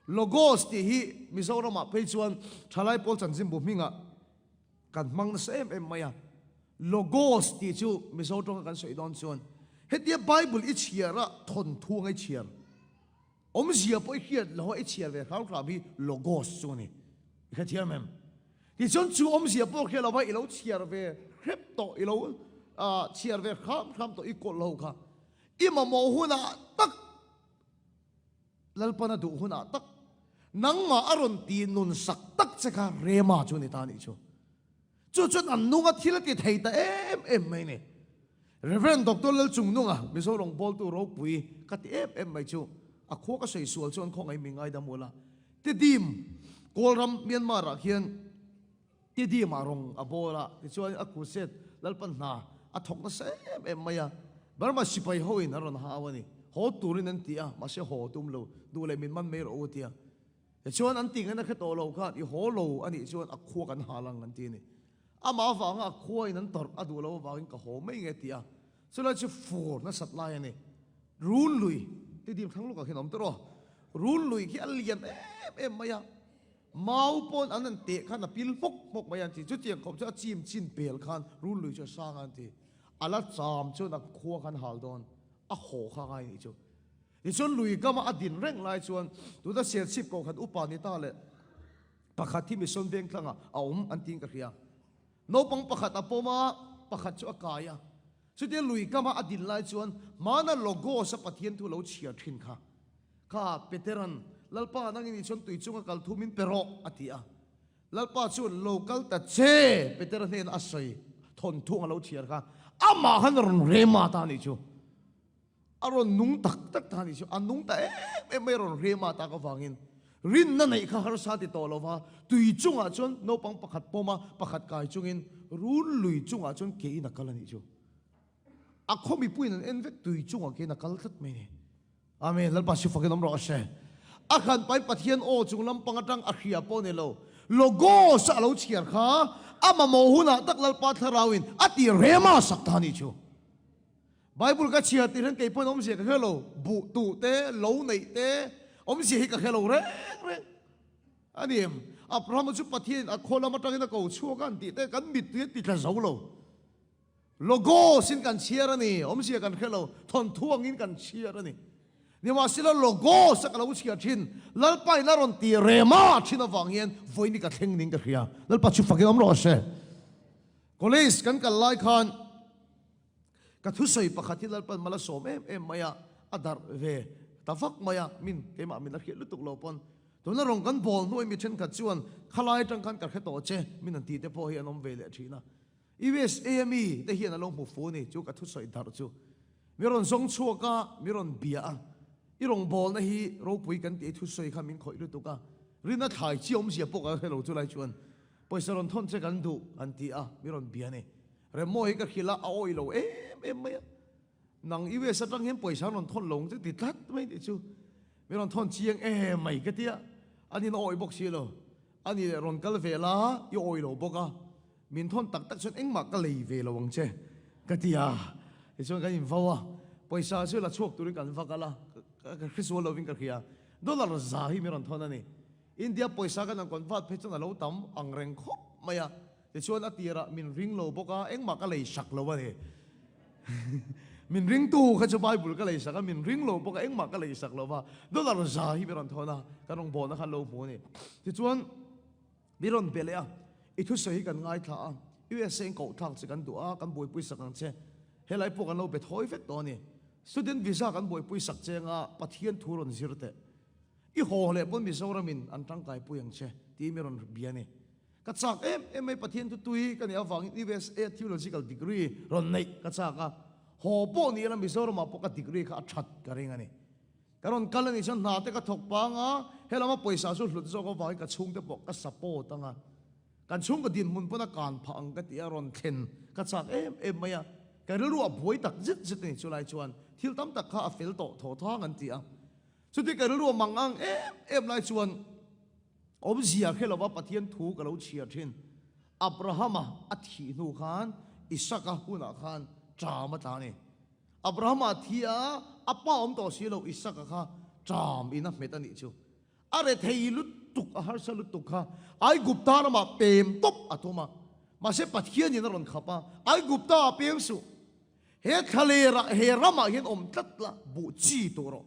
Logos tih hi Mizoramah phei chuan Thalai Pawl Chanchinbu hmingah kan hmang nasa em em mai a. Logos tih chu Mizo tawnga kan sawi dawn chuan hetia Bible i chhiar a thawnthu anga i chhiar, awmzia pawh i hriat loh a i chhiar ve hram hram hi Logos chu a ni. I hrethiam em? Tichuan chu awmzia pawh hriat lova i lo chhiar ve hrep tawh, i lo chhiar ve hram hram tawh i kawlh ho kha i mamawh hunah tak, Lalpana duh hunah tak, nangmah a rawn ti nun sak tak che kha Rema chu a ni ta a nih chu. Chu chuan an nunga thil a ti thei ta em em mai ni. Rev. Doctor Lalchungnunga, Mizo rawngbawltu ropui ka ti em em mai chu, a khua ka sawi sual chuan khawngaih mi ngaidam ula. Tidim, Kawlram, Myanmar ah khian Tidim ah rawng a bawl a, tichuan a crusade Lalpan hna a thawk nasa em em mai a. Burma sipai ho in an rawn hau a ni. Haw turin an ti a, mahse haw tum lo, duh leh min man mai rawh u a ti a. Tichuan an tih ngaihna hre tawh lo khan i haw lo a nih chuan a khua kan hal ang an ti a ni. Amah avanga a khua in an tawrh a duh lo avangin ka haw mai nge ti a. Chulai chu fur nasat lai a ni. Run lui ti dim thlang lukah khian a awm tawh rawh. Run lui khi a lian em em mai a. Mau pawn an an teh khan a pil hmawk hmawk mai a an ti. Chutiang khawp chu a chim chin pel khan run lui chu a sang a an ti. A la cham chuan a khua khan hal dawn. A haw kha ngai nih chu. Tichuan lui kama a din reng lai chuan tuna Serchhip kohhran upa ni ta leh pakhat hi Mission Vengtlangah a awm an tiin ka hria. Naupang pakhat a pawm a, pakhat chu a kai a. Chutia lui kama a din lai chuan hmana Logos-a Pathian thu lo chhiar thin kha kha Peteran, Lalpa nangin i chuan tui chunga kal thu min pe rawh, a ti a. Lalpa chuan lo kal ta che, Petera hnena a sawi thawnthu anga lo chhiar kha amah khan a rawn rem a ta a nih chu. A rawn nung tak tak ta a nih chu, a nung ta em em mai a rawn rem a tak avangin rinna neih kha harsa ti tawh lo va, tui chungah chuan naupang pakhat pawm a, pakhat kai chungin run lui chungah chuan kein a kal a nih chu. A khaw mipuiin an en vek tui chungah kein a kal tlat mai a ni. Amen, Lalpa si fakin awm rawh se. A khan pai Pathian aw chung lampang atang a hria pawh ni lo, Logos a lo chhiar kha a mamawh hunah tak Lalpa thlarauin a ti rem a sak ta a nih chu. Bible ka chhiar tih hian kei pawhin awmzia ka hre lo, buh tuh te, lo neih te, awmzia hi ka hre lo reng reng a ni em? Abrahama chu Pathianin a khaw lam atangin a ko chhuak a an tih te kan mittui a ti tla zo lo. Logos in kan chhiar a ni, awmzia kan hre lo, thawnthu angin kan chhiar a ni. Nimahsela Logos a ka lo chhiar thin, Lalpa in a rawn ti rema thin avang hian vawiin ka thleng ning ka hria. Lalpa chu fakin awm rawh se. College kan kal lai khan, Ka thusawi pakhat hi Lalpan mal a sawm em em mai a, a darh ve ta vak mai a, min keimah min la hriat lutuk lo pawn. Tuna rawn kan bawl hnuai mi thenkhat chuan khalai atang khan ka hre tawh che min an tih te pawh hi an awm ve leh thin a. USA mi te hian an lo hmu fu a ni chu ka thusawi darh chu. Mi rawn zawng chhuak a, mi rawn bia a, i rawngbawlna hi ropui kan tih i thusawi kha min khawih lutuk a, rinna thlai chi awmzia pawh ka hre lo chulai chuan pawisa rawn thawn che kan duh an ti a, mi rawn bia a ni. Remo hi ka hrilh a, a awih lo em em mai a. Nang US atang hian pawisa an rawn thawn lo ang che ti tlat mai tih chu min rawn thawn chiang em mai ka ti a. An in awih bawk si lo. Ani leh rawn kal ve la, i awih lo bawk a. Min thawn tak tak chuan engmah ka lei ve lo ang che ka ti a. Tichuan kan invo a, pawisa chu la chhuak turin kan va kal a, ka hresual lovin ka hria. Dollar za hi min rawn thawn a ni. India pawisa kan han convert phei chuan a lo tam ang reng khawp mai a. Tichuan a tirah min ring lo bawk a, engmah ka lei sak lo a ni. Min ringtu kha chu Bible ka lei sak a, min ring lo bawk a, engmah ka lei sak lo va. Dollar za hi mi rawn thawn a, kan rawngbawlna kha an lo hmu a ni. Tichuan mi rawn be leh a, i thusawi hi kan ngaithla a, USA in koh thlak che kan duh a, kan buaipui sak ang che. Helai pawh kan lo be thawi vek tawh a ni. Student visa kan buaipui sak che anga Pathian thu rawn zir teh. I haw leh pawn Mizoramin an tangkaipui ang che tiin mi rawn bia a ni. Ka chak em em mai Pathian thu tui ka nih avangin USA Theological Degree rawn neih ka chak a, haw pawh ni ila Mizoramah pawh ka degree kha a that ka ring a ni. Ka rawn kal a nih chuan hna te ka thawk pang a, helama pawisa chu hlut zawk avangin ka chhungte pawh ka support ang a, kan chhungkaw dinhmun pawn a kan phah ang ka ti a, rawn thlen ka chak em em mai a, ka rilru a buai tak zet zet a ni. Chulai chuan thil tam tak kha a fel tawh thaw thang an ti a, chuti ka rilru a mang ang em em lai chuan, Awmzia hre lova Pathian thu ka lo chhiar thin. Abrahama a thih hnu khan Isaka hunah khan Ṭam a tla a ni. Abrahama a thi a, a pa awm tawh si lo, Isaka kha ṭam in a hmet a nih chu. A rethei lutuk, a harsa lutuk kha Aigupta ramah pem tawp a tum a. Mahse Pathianin a rawn khap a, Aigupta ah peng suh. He thlalerah, he ramah hian awm tlat la, buh chi tuh rawh.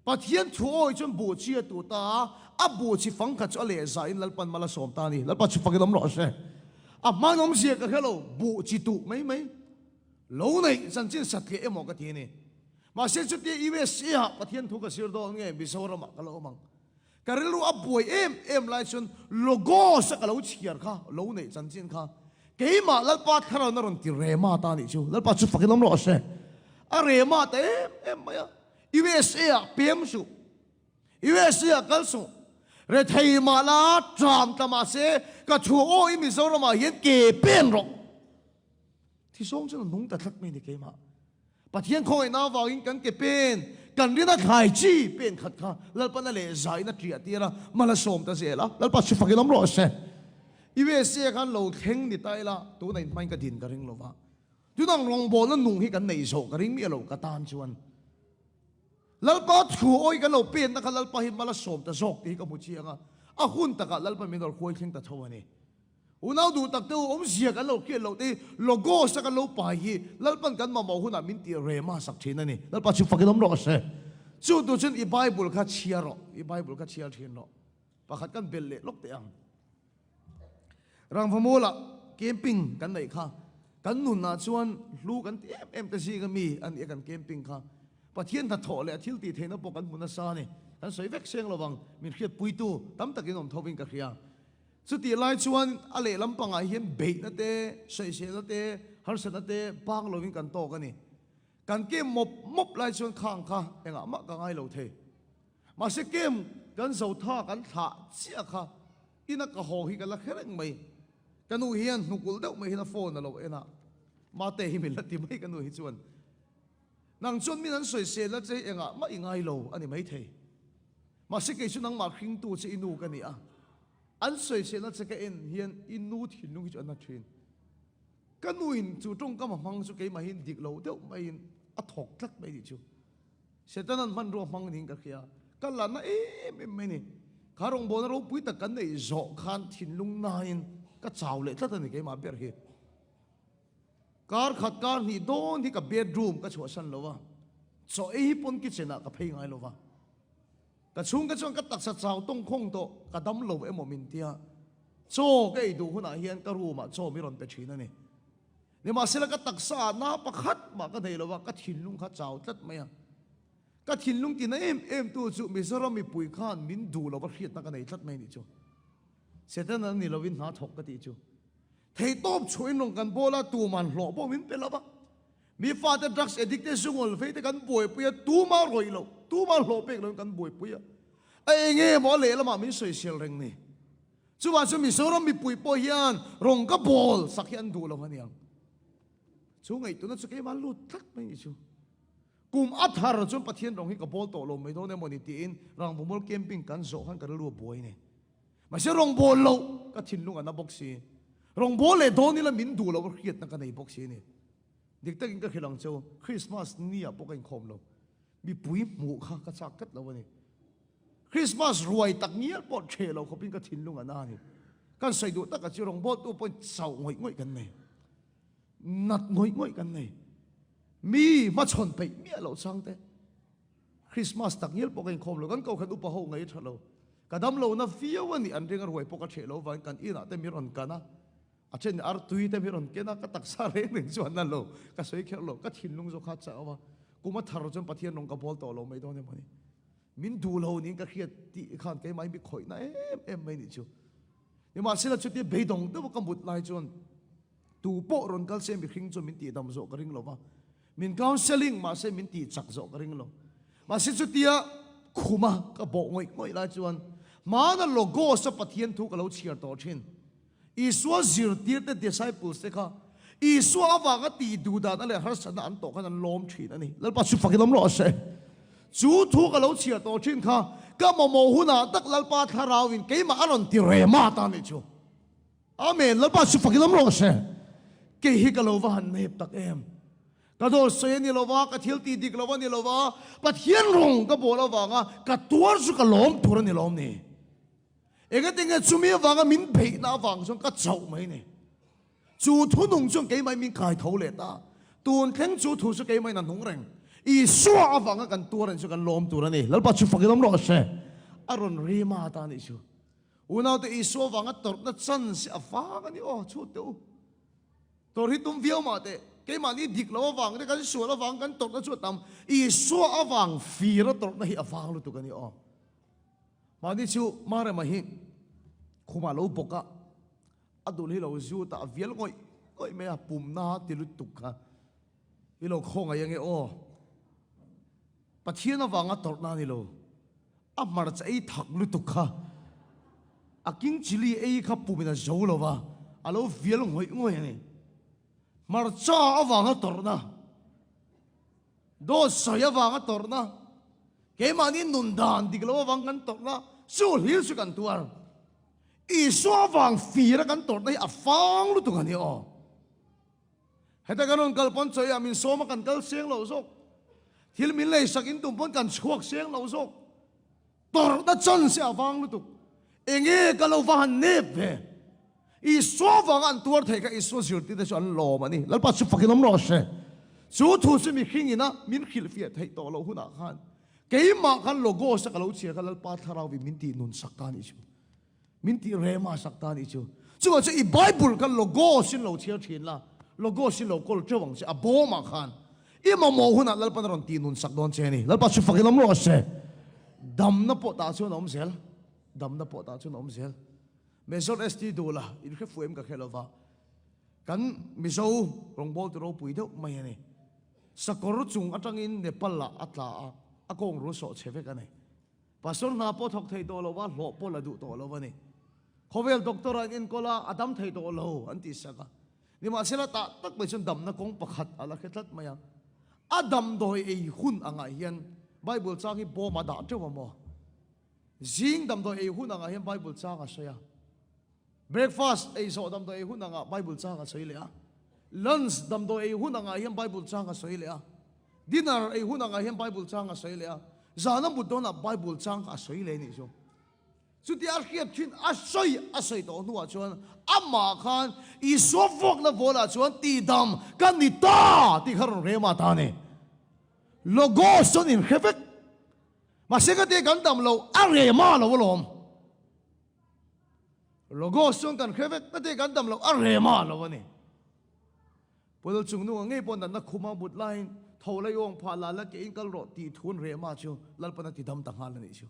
Pathian thu awi chuan buh chi a tuh ta a, a buh chi fang khat chu a leh zahin Lalpan mal a sawm ta a ni. Lalpa chu fakin awm rawh se. A hman awmzia ka hre lo, buh chi tuh mai mai. Lo neih chanchin satliah emaw ka ti a ni. Mahse chutia USA ah Pathian thu ka zir dawn nge Mizoram ah ka la awm ang. Ka rilru a buai em em lai chuan Logos a ka lo chhiar kha, lo neih chanchin kha keimah Lalpa thlarau na rawn ti rema ta anih chu. Lalpa chu fakin awm rawh se. A rema ta em em mai a. USA ah pem suh. USA ah kal suh. Rethei mah la tram tla mah se ka thu aw i Mizoram ah hian ke pen rawh. Thisawng chuan a nung ta tlat mai a ni keimah. Pathian khawngaihna avangin kan ke pen, kan rina thlai chi pen khat kha Lalpan a leh zaiin a triah tir a, mal a sawm ta zel a, Lalpa chu fakin awm rawh se. USA khan lo thleng ni ta ila, tuna inhmain ka din ka ring lo va. Tunang rawngbawlna nung hi kan neih zawh ka ring miah lo ka tan chuan. Lalpa thu awi kan lo penna kha Lalpa hi mal a sawm ta zawk tih hi ka hmu chiang a, a hun takah Lalpa min rawn huai thleng ta tho a ni. Unau duh tak te u, awmzia kan lo hriat loh te hi Logos a kan lo pai hi Lalpan kan mamawh hunah min tih rema sak thin a ni. Lalpa chu fakin awm rawh se. Chu tu chuan i Bible kha chhiar rawh, i Bible kha chhiar thin rawh. Pakhat kan belh leh lawk teh ang. Rangvamualah camping kan neih kha kan nunah chuan hlu kan ti em em te zinga mi a ni a kan camping kha. Pathian hnathawh leh a thil tih theihna pawh kan hmu nasa a ni. Kan sawi vek seng lovang, min hriatpuitu tam takin awm thovin ka hria. Chutih lai chuan a lehlam pangah hian beihna te, sawiselna te, harsatna te bang lovin kan tawk a ni. Kan kem mawp mawp lai chuan khang kha engah mah ka ngai lo thei. Mahse kem kan zo tha kan thlah chiah kha ina ka haw hi ka la hre reng mai. Ka nu hian hnukulh deuh mai hian a phone a lo en a, Mate hi min la ti mai ka nu hi chuan. Nang chuan min an sawiselna che hi engah mah i ngai lo a ni maithei. Mahse kei chu nangmah hringtu che i nu ka ni a, an sawiselna che ka en hian i nu thinlung hi chu a na thin. Ka nuin chu tawngkam a hmang chu keimahin dik lo deuh maiin a thawk tlat mai nih chu. Setanan hmanrua hmang niin ka hria. Ka la na em em mai ni. Kha rawngbawlna ropui tak kan neih zawh khan thinlung nain ka chau leh tlat a ni keimah ber hi. Kar khat kar hnih dawn hi ka bedroom ka chhuahsan lo a, chaw ei hi pawn kitchen ah ka phei ngai lo va. Ka chhungte chuan ka taksa chau tawng khawng tawh, ka dam lo emaw min tia. Chaw ka ei duh hunah hian ka room ah chaw mi rawn pe thin a ni. Nimahsela ka taksa ah na pakhat mah ka nei lo va, ka thinlung kha chau tlat mai a. Ka thinlung tina em em tu chu Mizoram mipui khan min duh lo va hriatna ka nei tlat mai a nih chu. Setana ni lovin hna thawk ka tih chu. Theihtawp chhuahin rawn kan bawl a, tuman hlawh pawh min pe lo va. Mi fate drugs addict te zungawl vei te kan buaipui a, tuma rawih lo, tuma hlawh pek loin kan buaipui a. A enge maw a lehlamah min sawisel reng ni. Chuvang chu Mizoram mipui pawh hian rawn ka bawl sak hi an duh lo aniang. Chu ngaihtuahna chu keimah lut tlat mai ni chu. Kum a thar chuan Pathian rawng hi ka bawl tawh lo mai dawn emaw ni tiin Rangvamual camping kan zawh khan ka rilru a buai ni. Mahse rawngbâwl loh ka thinlung a na bawk si. Rawngbâwl leh dawn ila min duh loh hriatna ka nei bawk si a ni. Dik takin ka hrilh ang cheu, Christmas ni ah pawh ka inkhawm lo. Mipui hmuh kha ka chak tlat lo a ni. Christmas ruai tak ngial pawh ṭheh lo khawpin ka thinlung a na a ni. Kan sawi duh takah chu rawngbâwltu pawhin chauh ngawih ngawih kan nei. Nat ngawih ngawih kan nei. Mi hmachhawn peih miah loh chang te. Christmas tak ngial pawh ka inkhawm lo. Kan kohhran upa ho ngaih a ṭha lo. Ka dam lo na viau a nih an ring a ruai pawh ka ṭheh lo vangin kan inah te mi rawn kan a, a then artui te mi rawn ken a, ka taksa reng reng chu an la lo, ka sawi kher lo, ka thinlung zawk kha a chau a, kum a thar chuan Pathian rawn ka bawl tawh lo mai dawn emaw ni. Min duh lo niin ka hriat tih khan keimah hi mi khawih na em em mai nih chu. Nimahsela chutia beidawng deuh a ka mut lai chuan Tu pawh rawn kal se mihring chu min tihdam zawh ka ring lo va, min counselling mahse min tih chak zawh ka ring lo. Mahse chutia khuma ka bawh ngawih ngawih lai chuan hmana Logos a Pathian thu ka lo chhiar tawh thin. Isua zirtirte, disciples, te kha Isua avanga tih duh dan a leh harsatna an tawh khan an lawm thin a ni. Lalpa chu fakin awm rawh se. Chu thu ka lo chhiar tawh thin kha ka mamawh hunah tak Lalpa thlarauin keimah a rawn ti rema ta nih chu. Amen, Lalpa chu fakin awm rawh se. Kei hi ka lo va han nep tak em. Ka dawt sawi a ni lo va, ka thil tih dik lo a ni lo va, Pathian rawng ka bawl avanga ka tuar chu ka lawm tur a ni lawm ni. Engati nge chumi avanga min beihna avang chuan ka chauh mai ni. Chu thu nung chuan keimah min kai tho leh ta. Tun thleng chu thu chu keimah in a nung reng. Isua avanga kan tuar ang chu kan lawm tur a ni. Lalpa chu fakin awm rawh se. A rawn rima ta a nih chu. Unaute Isua avanga tawrhna chance a vang a ni aw, chhut teh u. Tawrh hi tum viau mah teh, keimahni dik lo avang te kan sual avang kan tawrhna chu a tam. Isua avang fir a tawrhna hi a vang lutuk a ni aw. Mahni chu Marema hi khumah lo bawk a, a dul hi lo zut a, a vial ngawih ngawih mai a, pumna ti lutuk kha i lo khawngaih ange aw. Pathian avanga tawrhna a ni lo, a hmarcha ei thak lutuk kha, a king chilli ei kha pumin a zo lo va, a lo vial ngawih ngawih a ni. Hmarcha avanga tawrhna. Dawt sawi avanga tawrhna, keimahni nun dan dik lo avang kan tawrhna chu hlir chu kan tuar. Isua avang fira kan tawrhna hi a fang lutuk a ni aw. Heta kan rawn kal pawn chawiah min sawm a kan kal seng lo zawk. Thil min leisak in tum pawn kan chhuak seng lo zawk. Tawrhna chance a vang lutuk. Enge ka lo va han nep ve. Isua vanga an tuar thei kha Isua zirtirte chu an lawm a ni. Lalpa chu fakin awm rawh se. Chu thu chu mihring ina min hrilhfiah theih tawh loh hunah khan keimah khan Logos a ka lo chhiar kha Lalpa thlarau in min tih nun sak ta nih chu. Min tih rema sak ta nih chu. Chuvang chu i Bible kha Logos in lo chhiar thin la, Logos in lo kawl teuh ang che a bawmah khan. I mamawh hunah Lalpan a rawn tih nun sak dawn che a ni. Lalpa chu fakin awm rawh se. Damna pawh tah chuan a awm zel. Damna pawh tah chuan a awm zel. Major ST Dula in hre fuh em ka hre lova. Kan Mizo rawngbawltu ropui deuh mai a ni. Sakawr chung atangin Nepal ah a tla a, a kawng rul sawh chhe vek a ni. Pastor hna pawh thawk thei tawh lo va, hlawh pawh la duh tawh lo a ni. Khawvel doctor ah an enkawl a, a dam thei tawh lo an tih sak a. Nimahsela tah tak mai chuan damna kawng pakhat a la hre tlat mai a. A damdawi ei hun angah hian Bible chang hi bawm a dah teuh a maw? Zing damdawi ei hun angah hian Bible chang a sawi a. Breakfast ei zawh damdawi ei hun angah Bible chang a sawi leh a. Lunch damdawi ei hun angah hian Bible chang a sawi leh a. Dinner ei hun angah hian Bible chang a sawi leh a. Zana mut dawnah Bible chang kha a sawi leh anih chu. Chutia a hriat thin a sawi a sawi tawh hnuah chuan amah khan Isua vuakna vawlah chuan tihdam ka ni ta tih kha rawn rem a ta a ni. Logos chuan inhre vek. Mahse ka tih kan dam lo a rema lo alawm. Logos chuan kan hre vek ka tih kan dam lo a rema lo a ni. Pawlh chung nunga ngei pawh natna khuma but laiin tho la i awng phah la la ke in kal rawh tih thu an rema chu Lalpan a ti dam ta nghal a nih chu.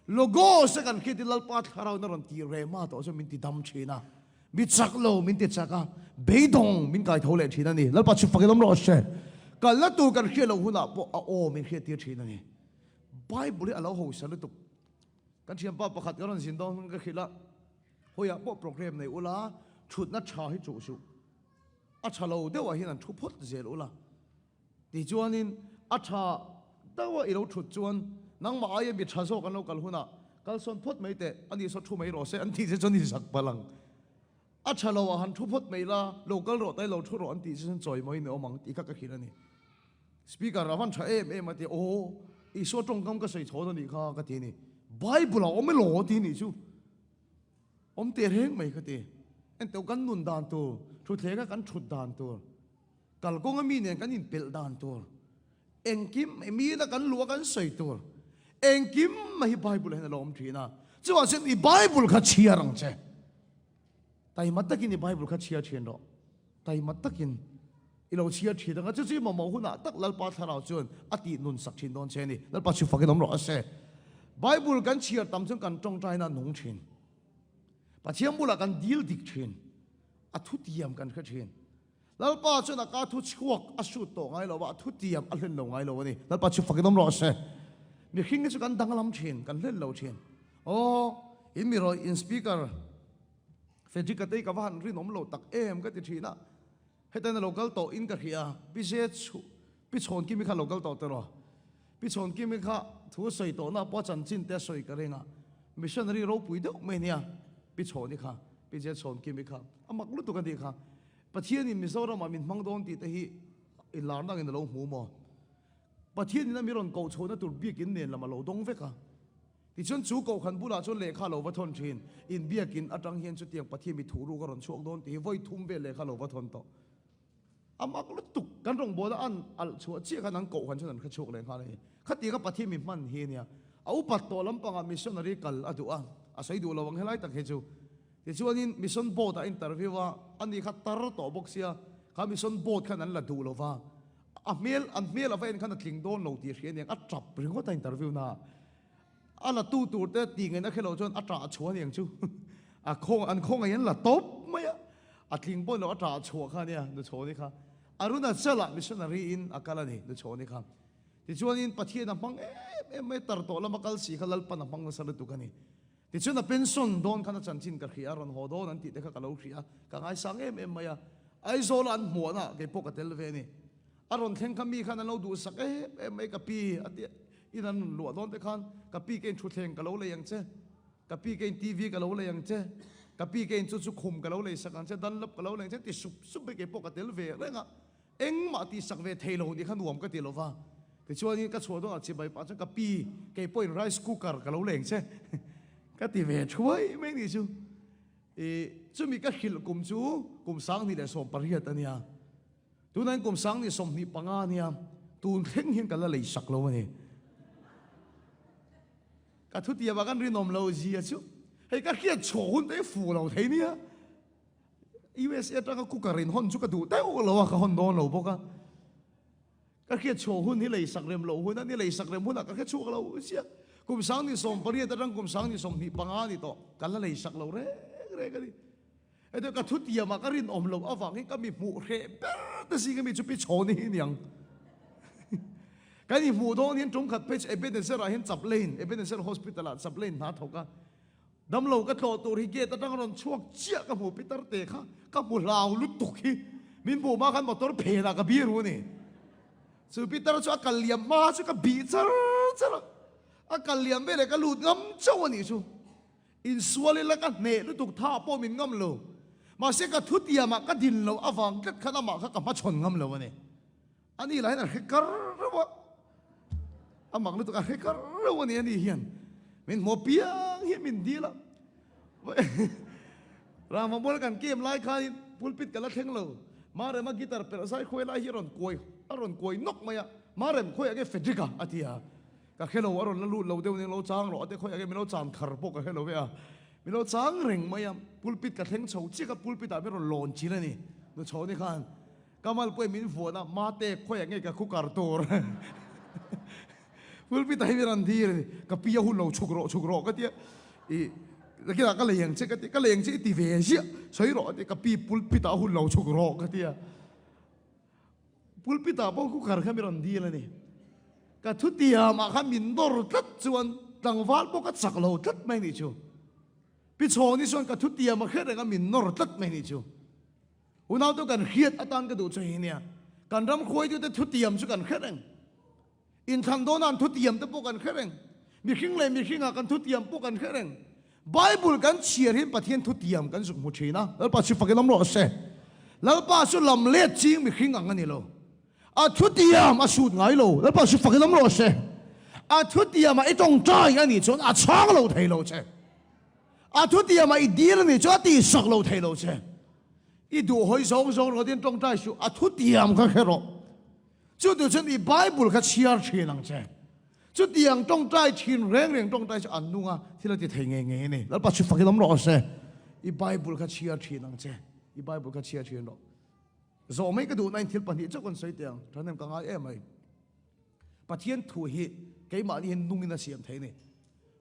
Logos a kan hriat hi Lalpa thlarau in a rawn ti rema tawh chuan min ti dam thin a, mi chak lo min ti chak a, beidawng min kai tho leh thin a ni. Lalpa chu fakin awm rawh se. Kalna tur kan hriat loh hunah pawh a aw min hriat tir thin a ni. Bible hi a lo hausa lutuk. Kan thianpa pakhat ka rawn zin dawn hun ka hrilh a, hawiah pawh program nei ula, thutna tha hi chuh suh. A tha lo deuhah hian an thu phawt zel ula. Tichuanin a tha deuha i lo thut chuan nangmah aia mi tha zawk an lo kal hunah kalsawn phawt mai teh, ani saw thu mai rawh se an tih che chuan i zak palh ang. A tha lo ah han thu phawt mai la, lo kal rawh tai lo thu rawh an tih che chuan chawi mawiin i awm ang tih kha ka hrilh a ni. Speaker a van tha em em a ti, aw Isua tawngkam ka sawi chhawn a nih kha ka ti a ni. Bible ah awm elaw ti nih chu. Awm teh reng mai ka ti. Enteu kan nun dan tur, thuthlenga kan thut dan tur, kalkawnga mi nen kan inpelh dan tur, engkim mina kan luh a kan sawi tur, engkim mai hi Bible ah hian a lo awm thin a. Chuvang chuan i Bible kha chhiar ang che. Taima takin i Bible kha chhiar thin rawh. Taima takin i lo chhiar thin ang a, chu chu i mamawh hunah tak Lalpa Thlarau chuan a tih nun sak thin dawn che a ni. Lalpa chu fakin awm rawh a se. Bible kan chhiar tam chuan kan tawngtaina a nung thin. Pathian bulah kan dil dik thin. A thutiam kan hre thin. Lalpa chuan a ka thu chhuak a sut tawh ngai lo va, a thutiam a hlen lo ngai lo a ni. Lalpa chu fakin awm rawh a se. Mihring hi chu kan danglam thin, kan hlen lo thin. Aw, in mi rawih in speaker Frederick ka tei ka va han rinawm lo tak em ka ti thin a, hetain a lo kal tawh in ka hria, Pi Ze chhu Pi Chhawnkimi kha a lo kal tawh tiraw? Pi Chhawnkimi kha thu a sawi tawhna pawh a chanchin te a sawi ka ring a, missionary ropui deuh mai nia Pi Chhawni kha, Pi Ze Chhawnkimi kha a mak lutuk a nih kha. Pathianin Mizoramah min hmang dawn tih te hi. Inlarna angin a lo hmu maw? Pathian in a mi rawn koh chhohna tur biakin nen lam a lo dawng vek a. Tichuan chu kohhran bulah chuan lehkha a lo va thawn thin. In biakin atang hian chutiang Pathian mi thuhruk a rawn chhuak dawn tih hi vawi thum vel lehkha a lo va thawn tawh. A mak lutuk, kan rawngbawla an alh chhuah chiah khan an kohhran chuan an hre chhuak leh nghal a ni. Khatianga Pathian mi hman hi a nia. A upat tawh lampangah missionary kal a duh a, a sawi duh lo ang helai tak hi chu. Tichuanin Mission Board ah interview a, ani kha tar tawh bawk sia, kha Mission Board khan an la duh lo va, a hmel, an hmel a va en khan a tling dawn lo tih hria aniang, a tap ringawt a interview na ah. A la tu tur te tih ngaihna khe lo chuan a tah chhuah aniang chu, a khaw, an khawngaih an la tawp mai a, a tling pawh ni lo a tah chhuah kha ania Nuchhawni kha. Arunachal ah missionary in a kal a ni Nuchhawni kha. Tichuanin Pathian a hmang em em mai, tar tawh lama kal si kha Lalpan a hmang nasa lutuk a ni. Tichuan a pension dawn khan a chanchin ka hria a, rawn haw dawn an tih te kha ka lo hria a, ka ngaisang em em mai a. Aizawla an hmuahna kei pawh ka tel ve a ni. A rawn thleng kha mi khan an lo duhsak em em mai, ka pi a ti in an rawn luah dawn te khan ka pi keiin thutthleng ka lo lei ang che, ka pi keiin TV ka lo lei ang che, ka pi keiin chu chu khum ka lo lei sak ang che, Dunlop ka lo lei ang che ti sup sup mai kei pawh ka tel ve reng a. Engmah tihsak ve thei lo nih kha nuam ka ti lo va. Tichuanin ka chhuah dawnah chibai pah chuan ka pi, kei pawhin rice cooker ka lo leng che ka ti ve thuai mai nih chu. I chumi ka hrilh kum chu kum 2018 a nia. Tunah hian kum 2025 a nia. Tun thleng hian ka la lei sak lo a ni. Ka thutiamah kan rinawm lo zia chu hei ka hriat chhuah hun te hi fuh lo thei nia. USA atanga cooker in hawn chu ka duh deuh lo a, ka hawn dawn lo bawk a. Ka hriat chhuah hun hi lei sak rem loh hun a ni, lei sak rem hunah ka hre chhuak lo chiah. Kum 2018 atang kum 2025 ni tawh, ka la lei sak lo reng reng a ni. Hetiang ka thutiamah ka rinawm loh avangin ka mi hmuh hreh ber te zing ami chu Pi Chhawni hi niang. Kan inhmuh dawn hian tum khat phei chu Ebenezer ah hian chaplain, Ebenezer Hospital ah chaplain hna thawk a. Damlo ka tlawh tur hi gate atang rawn chhuak chiah ka hmu Peter te kha ka hmu hlau lutuk hi min hmuh hma khan motor phenah ka biru a ni. Chu Peter chu a kal liam hma chu ka bih char char a, a kal liam veleh ka lut ngam chauh a nih chu. Insual ila ka hneh lutuk tha pawh min ngam lo. Mahse ka thutiamah ka din loh avang tlat khan amah kha ka hmachhawn ngam lo a ni. A ni lah hian a hre kar reuh a, a mak lutuk a hre kar reuh a ni a ni hian min hmuh piang hi min dil a. Rangvamual kan kem lai khanin pulpit ka la thleng lo, Marema guitar perh zai khuai lai hi a rawn kuai a rawn kuai nawk mai a, Marem khawiah nge Frederick-a a ti a, ka hre lo a rawn la lut lo deuh nen lo chang rawh a ti a, khawiah nge min lo chan khar pawh ka hre lo ve a, min lo chang reng mai a, pulpit ka thleng chho chiah a, pulpit ah min rawn lawn chin a ni, nu chho ni khan. Kamal pawhin min vuan a, Mate, khawiah nge ka cooker tur? Pulpit ah hi min rawn dir a ni. Ka pi a hun lo, chhuk rawh, chhuk rawh ka ti a. I, nakinah ka lei ang che ka ti, ka lei ang che i ti ve ziah, sawi rawh a ti, ka pi pulpit ah a hun lo, chhuk rawh ka ti a. Pulpit ah pawh cooker kha min rawn dil a ni. Ka thutiam ah khan min nawr tlat chuan tlangval pawh ka chak lo tlat mai nih chu. Pi Chhawni chuan ka thutiam a hre reng a min nawr tlat mai nih chu. Unau chu kan hriat atan ka duh chu hei nia. Kan ram khuaitute thutiam chu kan hre reng. Inthlan dawna an thutiam te pawh kan hre reng. Mihring leh mihringah kan thutiam pawh kan hre reng. Bible kan chhiar hian Pathian thutiam kan zuk hmu thin a. Lalpa chu fakin awm rawh se. Lalpa chu lam let ching mihring ang a ni lo. A thutiam a sut ngai lo. Lalpa chu fakin awm rawh se. A thutiamah i tawngtai a nih chuan a chhang lo thei lo che. A thutiamah i dil a nih chuan a tihsak lo thei lo che. I duh hawi zawng zawng rawh tiin tawngtai suh, a thutiam kha hre rawh. Chu tur chuan i Bible kha chhiar thin ang che. Chutiang tawngtai thin reng reng tawngtai chu an nung a, thil a ti thei ngei ngei a ni. Lalpa chu fakin awm rawh se. I Bible kha chhiar thin ang che. I Bible kha chhiar thin rawh. Zawh mai ka duhna in thil pahnih chauh kan sawi teh ang. Thahnem ka ngai em mai. Pathian thu hi keimahni hian nungin a siam thei a ni.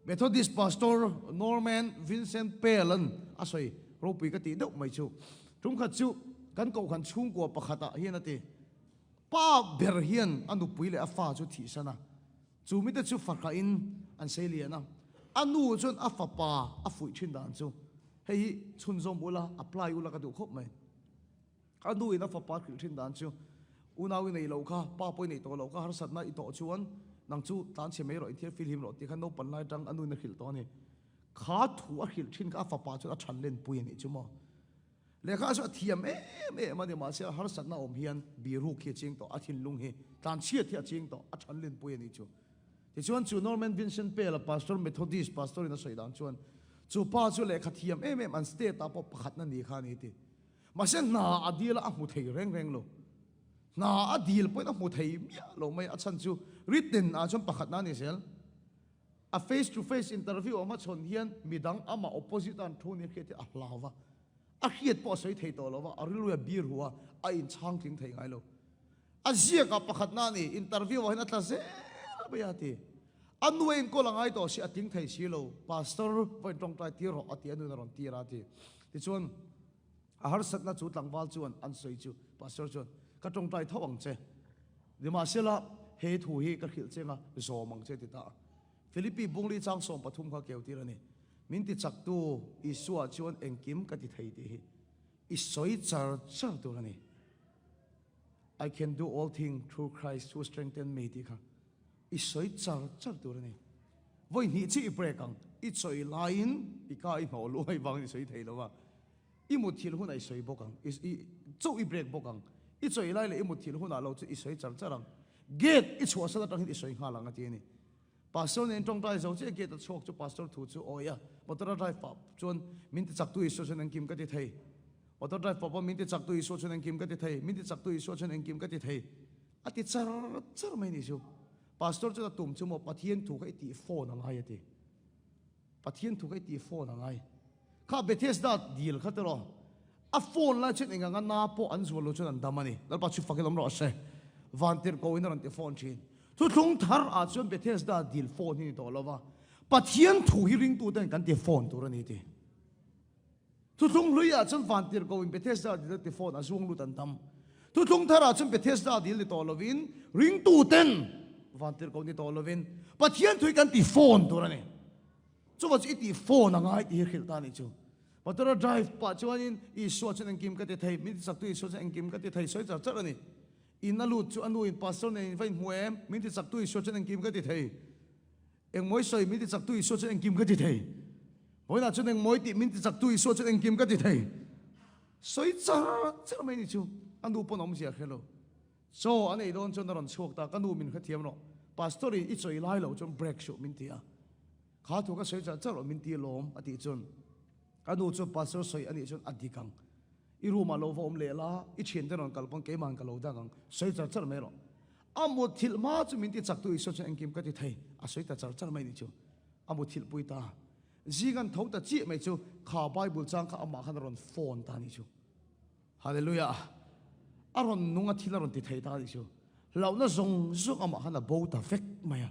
Methodist Pastor Norman Vincent Peale-a'n a sawi ropui ka tih deuh mai chu, Tumkhat chu kan kohhran chhungkua pakhatah hian a ti, Pa ber hian a nupui leh a fa chu thihsan a, chu mite chu fahrah-in an sei lian a, a nu chuan a fapa a fuih thin dan chu hei hi chhunzawm ula, apply ula ka duh khawp mai. A nu in a fapa hrilh thin dan chu, Unau i nei loh kha, pa pawh i neih tawh loh kha, harsatna i tawh chuan nang chu tlanchhe mai rawh, i thil fihlim rawh tih kha naupan lai atang a nu in a hrilh tawh a ni. Kha thu a hrilh thin kha a fapa chuan a than lenpui a nih chu maw? Lehkha chu a thiam em em a ni, mahse a harsatna awm hian biruk hi a ching tawh, a thinlung hi tlanchhiat hi a ching tawh, a thanlinpui a nih chu. Tichuan chu Norman Vincent Peale-a pastor Methodist pastor in a sawi dan chuan chu pa chu lehkha thiam em em an state ah pawh pakhatna ni kha a ni ti. Mahse hna a dil a a hmu thei reng reng lo. Hna a dil pawhin a hmu thei miah lo mai a chhan chu written ah chuan pakhatna a ni zel. A face to face interview a hmachhawn hian midang amah opposite a an thu nia hriat hi a hlau va, a hriat pawh a sawi thei tawh lo va, a rilru a bir hu a, a inchhang tling thei ngai lo. A ziakah pakhatna a ni, interview ah hian a tla zel mai a ti. A nu a enkawl a ngai tawh si, a tling thei si lo, Pastor va intawngtai tir rawh a ti, a nuin a rawn tir a a ti. Tichuan a harsatna chu tlangval chuan an sawi chu Pastor chuan, Ka tawngtai tho ang che. Nimahsela, he thu hi ka hrilh cheng a, zawm ang che ti ta a. Philippi bungli chang 13 kha keu tir a ni. Min ti chaktu Isua chuan engkim ka ti thei tih hi i sawi char char tur a ni. I can do all thing through Christ who strengthen me tih kha i sawi char char tur a ni. Vawi hnih chiah i break ang, i chawi laiin i ka i hnawh luai vangin i sawi thei lo a. I mutthilh hunah i sawi bawk ang, i chauh i break bawk ang. I chawi lai leh i mutthilh hunah lo chu i sawi char char ang. Gate i chhuahsan atangin i sawi nghal ang a ti a ni. Pastor nen tawngtai zo chiah gate a chhuak chu pastor thu chu awi a, motor a drive pah chuan min ti chaktu Isua chuan engkim ka ti thei. Motor drive pah pawh min ti chaktu Isua chuan engkim ka ti thei, min ti chaktu Isua chuan engkim ka ti thei a ti char char mai ni chu. Pastor chuan a tum chu maw Pathian thu kha i tih phone a ngai a ti. Pathian thu kha i tih phone a ngai. Kha Bethesda dil kha tiraw, a phone lai chuan enganga na pawh an zual lo chuan an dam a ni. Lalpa chu fakin awm rawh se. Vantirhko in a rawn ti phone thin. Thuthlung thar ah chuan Bethesda dil phone hi ni tawh lo va, Pathian thu hi ringtu ten kan ti phone tur a ni ti. Thuthlung hlui ah chuan Vantirhko in Bethesda dil a ti phone a zuang lut an dam. Thuthlung thar ah chuan Bethesda dil ni tawh lovin ringtu ten Vantirhko ni tawh lovin Pathian thu hi kan ti phone tur a ni. Chuva chu i tih phone a ngai tih hi hrilh ta nih chu. Motor a drive pah chuanin Isua chuan engkim ka ti thei, min tichaktu Isua chuan engkim ka ti thei sawi char char a ni. In a lut chu a nu in pastor nen in va inhmu em, min tichaktu Isua chuan engkim ka ti thei. Engmawi sawi min tichaktu Isua chuan engkim ka ti thei. Vawiinah chuan engmawi tih min tichaktu Isua chuan engkim ka ti thei. Sawi char char mai ni chu a nu pawn awmzia a hre lo. Chaw an ei dawn chuan a rawn chhuak ta, ka nu min hrethiam rawh, Pastor in i chawi lai lo chuan break suh min ti a, kha thu ka sawi char char rawh min ti lawm a tih chuan ka nu chuan Pastor sawi a nih chuan a dik ang, i room ah lo va awm leh la, i thiante rawn kal pawn keimahan ka lo dang ang, sawi char char mai rawh. A mutthilh hma chu min ti chak tu Isua chuan engkim ka ti thei, a sawi ta char char mai nih chu, a mutthilh pui ta. Zing an tho ta chiah mai chu kha Bible chang kha amah khan a rawn phone ta nih chu. Hallelujah! A rawn nung a thil a rawn ti thei ta anih chu. Hlauhna zawng zawng amah khan a bo ta vek mai a.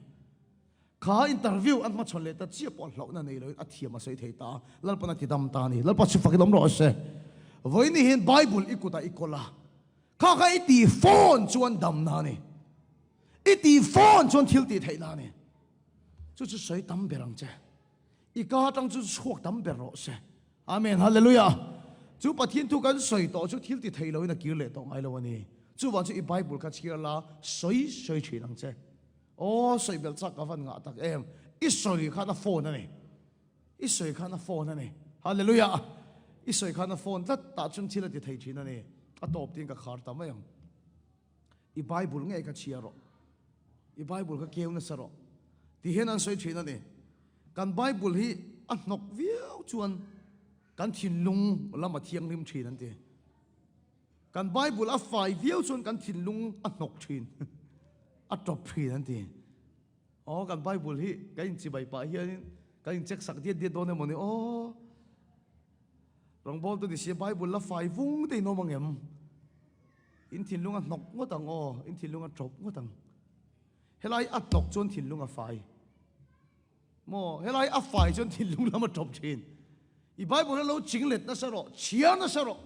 Kha interview an hmachhawn leh ta chiah pawh hlauhna nei loin a thiam a sawi thei ta a, Lalpan a ti dam ta a ni. Lalpa chu fakin awm rawh se. Vawiin hian Bible i kutah i kawl a, kha kha i tih phone chuan damna a ni. I tih phone chuan thil tih theihna a ni. Chu chu sawi tam ber ang che. I ka atang chu chhuak tam ber rawh se. Amen Hallelujah. Chu Pathian thu kan sawi tawh chu thil ti thei loin a kir leh tawh ngai lo a ni. Chuvang chu i Bible kha chhiar la sawi sawi thin ang che. Aw sawi belh chak ka van ngah tak em. I sawi khan a phone a ni. I sawi khan a phone a ni. Hallelujah. I sawi khan a phone tlat tah chuan thil a ti thei thin a ni. A tawp tiin ka khar ta mai ang. I Bible ngei kha chhiar rawh. I Bible kha keu nasa rawh. Ti hian an sawi thin a ni. Kan Bible hi a hnawk viau chuan kan thinlung lam a thianghlim thin an ti. Kan Bible a fai viau chuan kan thinlung a hnawk thin, a tawp thin an ti. Aw kan Bible hi kan inchibai pah hianin kan incheck sak diat diat dawn emaw ni aw. Rawngbawltu ni si Bible la fai vung te in awm ang em? In thinlung a hnawk ngawt ang aw, in thinlung a tawp ngawt ang. Helai a hnawk chuan thinlung a fai. Maw, helai a fai chuan thinlung lam a tawp thin. I Bible a lo ching let nasa rawh, chhiar nasa rawh,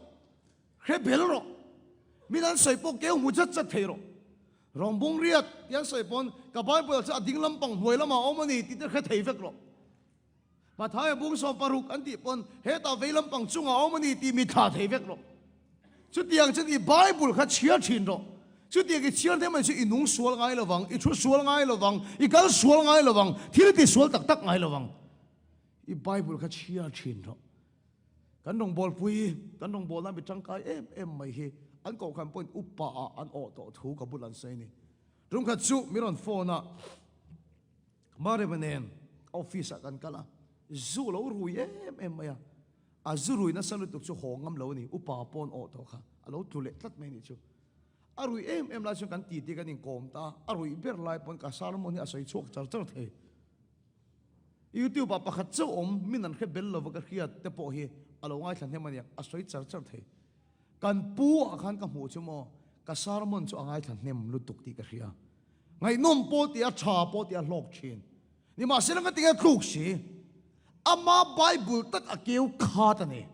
hre bel rawh. Min an sawi pawh keu hmu chat chat thei rawh. Rawngbung riat ti an sawi pawn ka Bible chu a ding lampang hnuai lamah a awm a ni tih te hre thei vek rawh. Mathaia bung 16 an tih pawn hetah vei lampang chungah a awm a ni tih mi thlah thei vek rawh. Chutiang chuan i Bible kha chhiar thin rawh. Chutiang i chhiar hnem mai chu i nung sual ngai lo vang, i thu sual ngai lo vang, i kal sual ngai lo vang, thil ti sual tak tak ngai lo vang. I Bible kha chhiar thin rawh. Kan rawngbawlpui, kan rawngbawlna mi tangkai em em mai hi an kohhran pawhin upa ah an awh tawh thu ka bul an sawi a ni. Tumkhat chu mi rawn phone a, Marema nen office ah kan kal a, zu lo rui em em mai a, a zu rui nasa lutuk chu haw ngam lo a ni, upa pawn awh tawh kha a lo tlu leh tlat mai a nih chu. A rui em em lai chuan kan titi kan inkawm ta a, a ruih ber lai pawn ka sermon hi a sawi chhuak char char thei. YouTube ah pakhat chauh awm min an hre bel lova ka hriat te pawh hi a lo ngaithla hnem a nia, a sawi char char thei. Kan pu ah khan ka hmuh chu maw, ka sermon chu a ngaithla hnem lutuk tih ka hria. Ngaihnawm pawh tih a tha pawh tih a hlawk thin. Nimahsela ka tinge tluk si. Ama Bible tak a keu khat a ni.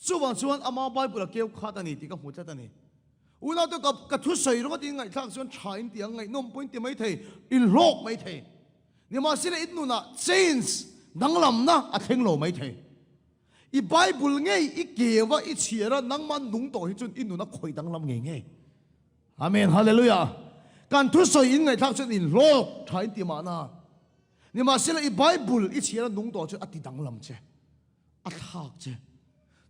Chuvang chuan ama Bible a keu khat a ni tih ka hmu tlat a ni. Unaute ka ka thusawi ringawt in ngaihthlak chuan tha in ti ang, ngaihnawm pawh in ti mai thei, in hlawk mai thei. Nimahsela in nunah change danglamna a thleng lo mai thei. I Bible ngei i keu a, i chhiar a, nangmah nung tawh hi chuan i nun a khawih danglam ngei ngei. Amen Hallelujah. Kan thusawi in ngaihthlak chuan in hlawk tha in ti mahna. Nimahsela i Bible i chhiar a nung tawh chuan a ti danglam che. A thlak che.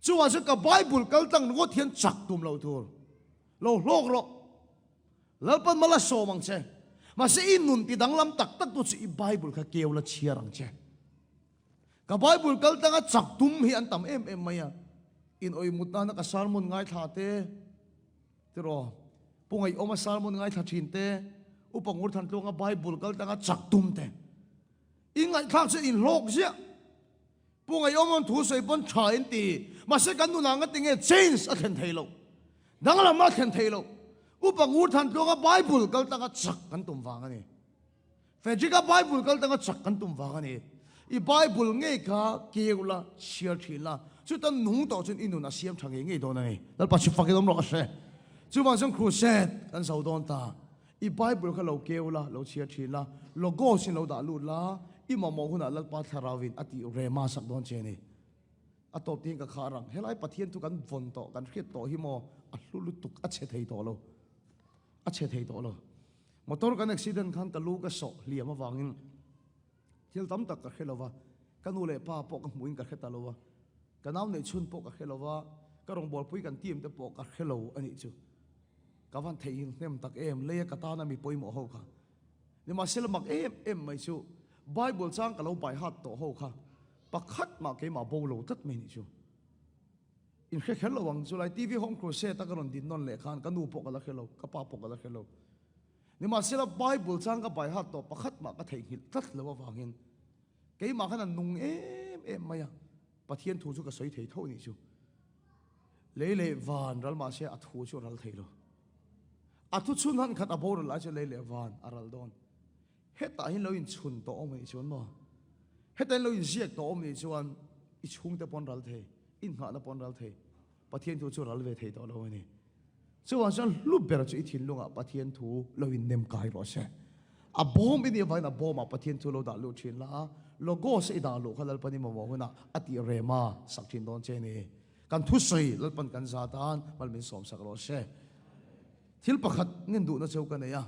Chuvang chuan ka Bible kal tlang ringawt hian chak tum loh tur. Lo hlawk rawh. Lalpan mal a sawm ang che. Mahse i nun ti danglam tak tak tu chu i Bible kha keu la chhiar ang che. Ka Bible kal tanga chak tum hi an tam em em mai a. In awih mut nana ka sermon ngaithla te, tiraw, Pu Ngaihawma sermon ngaithla thin te, Upa Ngurthantluanga Bible kal tanga chak tum te. I ngaihthlak chu in hlawk ziah. Pu Ngaihawma'n thu sawi pawn tha in ti. Mahse kan nunah nga tinge change a thlen thei loh. Danglam a thlen thei loh. Upa Ngurthantluanga Bible kal tanga chak kan tum vang a ni. Frederick-a Bible kal tanga chak kan tum vang a ni. I Bible ngei kha keu la, chhiar thin la, chuta nung tawh chuan i nun a siam tha ngei ngei dawn a ni. Lalpa chu fakin awm rawh ka hre. Chuvang chuan crusade kan zo dawn ta. I Bible kha lo keu la, lo chhiar thin la, logos in lo dah lut la, i mamawh hunah Lalpa Thlarauin a tih rema sak dawn che a ni. A tawp tiin ka khar ang. Helai Pathian chu kan vawn tawh, kan hriat tawh hi maw a hlu lutuk, a chhe thei tawh lo. A chhe thei tawh lo. Motor kan accident khan ka lu ka sawh hliam avangin thil tam tak ka hre lo va, ka nu leh pa pawh ka hmuhin ka hre ta lo va, ka nau neih chhun pawh ka hre lo va, ka rawngbawlpui kan team te pawh ka hre lo a nih chu. Ka van theihnghilh hnem tak em, leia ka tana mi pawimawh ho kha. Nimahsela mak em em mai chu Bible chang ka lo bai hat tawh ho kha pakhat mah keimah bo lo tlat mai nih chu. In hre kher lo ang chu lai TV Home Crusade a ka rawn din nawn leh khan ka nu pawh ka la hre lo, ka pa pawh ka la hre lo. Nimahsela Bible chang ka bai hat tawh pakhat mah ka theihnghilh tlat lo avangin keimah khan a nung em em mai a, Pathian thu chu ka sawi thei tho nih chu. Lei leh van ral mahse a thu chu a ral thei lo. A thu chhun han khat a boral lai chu lei leh van a ral dawn. Hetah hian lo inchhun tawh awm anih chuan maw? Hetah hian lo inziak tawh awm anih chuan i chhungte pawn ral thei, i nghahna pawn ral thei, Pathian thu chu ral ve thei tawh lo a ni. Chuvang chuan hlu ber chu i thinlungah Pathian thu lo innem kai rawh se. A bawm i nih avangin a bawmah Pathian thu lo dah luh thin la, Logos i dah luh kha Lalpan i mamawh hunah a tih rema sak thin dawn che a ni. Kan thusawi Lalpan kan za tan mal min sawmsak rawh se. Thil pakhat ngen duhna cheu ka nei a.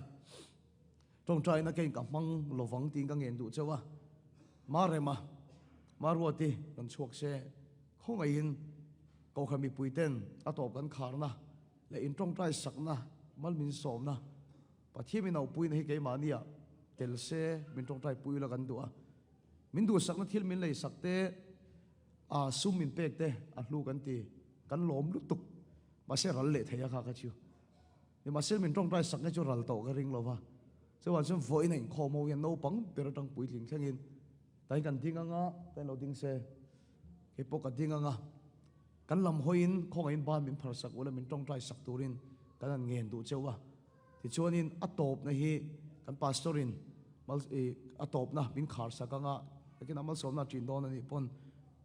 Tawngtaina keiin ka hmang lovang tiin ka ngen duh cheu a, Marema, Maruati kan chhuak se, khawngaihin Kohhran mipuiten a tawp kan kharna leh in tawngtai sakna, mal min sawmna, Pathian min auhpuina hi keimahnia tel se min tawngtai pui ula kan duh a, min duhsakna thil min leisak te, a sum min pek te a hlu kan ti, kan lawm lutuk, mahse ral leh thei a kha kha chu. Nimahsela min tawngtai sak nge chu ral tawh ka ring lo va, chuvang chuan vawiin a inkhawm ho hian naupang ber atang puitling thlengin tain kan ding anga, tain lo ding se, kei pawh ka ding anga, kan lam hawiin khawngaihin ban min phar sak ula min tawngtai sak turin kan han ngen duh cheu a. Tichuanin a tawpna hi kan pastor-in mal ih a tawpna min khar sak anga, takin a malsawmna a ṭin dawn a nih pawn,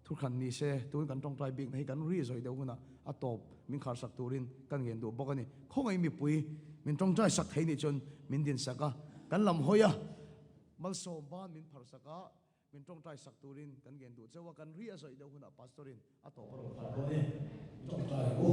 Thuhran ni se, tun kan tawngtai bikna hi kan ri zawih deuh hunah a tawp min kharsak turin kan ngen duh bawk a ni. Khawngaih mipui min tawngtai sak thei nih chuan min din sak a, kan lam hawi a, malsawm ban min phar sak a, min tawngtai sak turin kan ngen duh chauh a, kan ri a zawih deuh hunah Pastor in a tawp a rawn khar dawn e. Tawngtai u.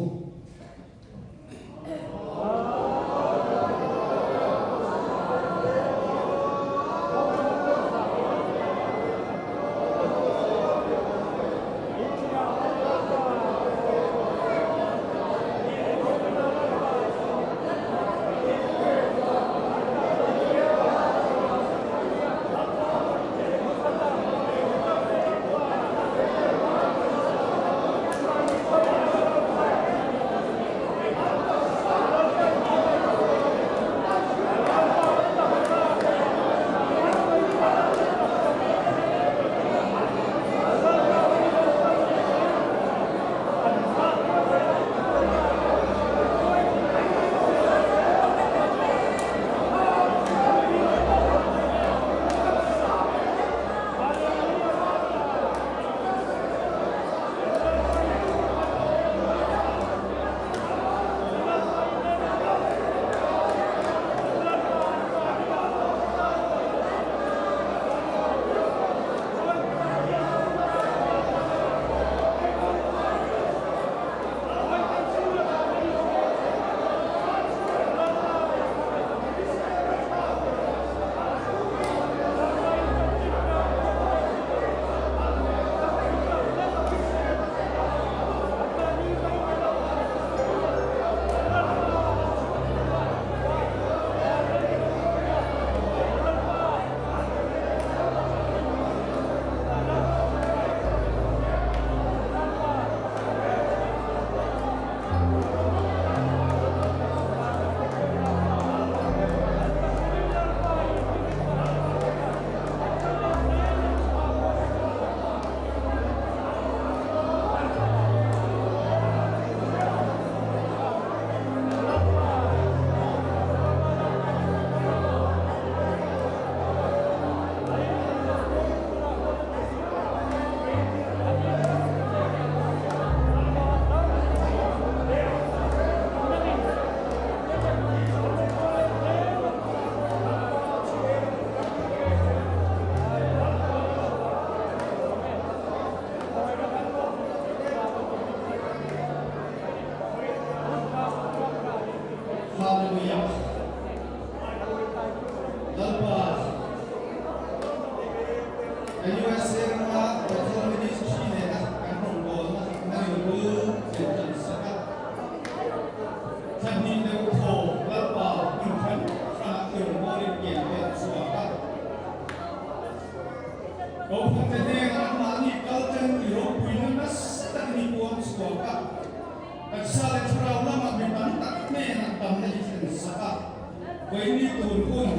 Vaini tun hun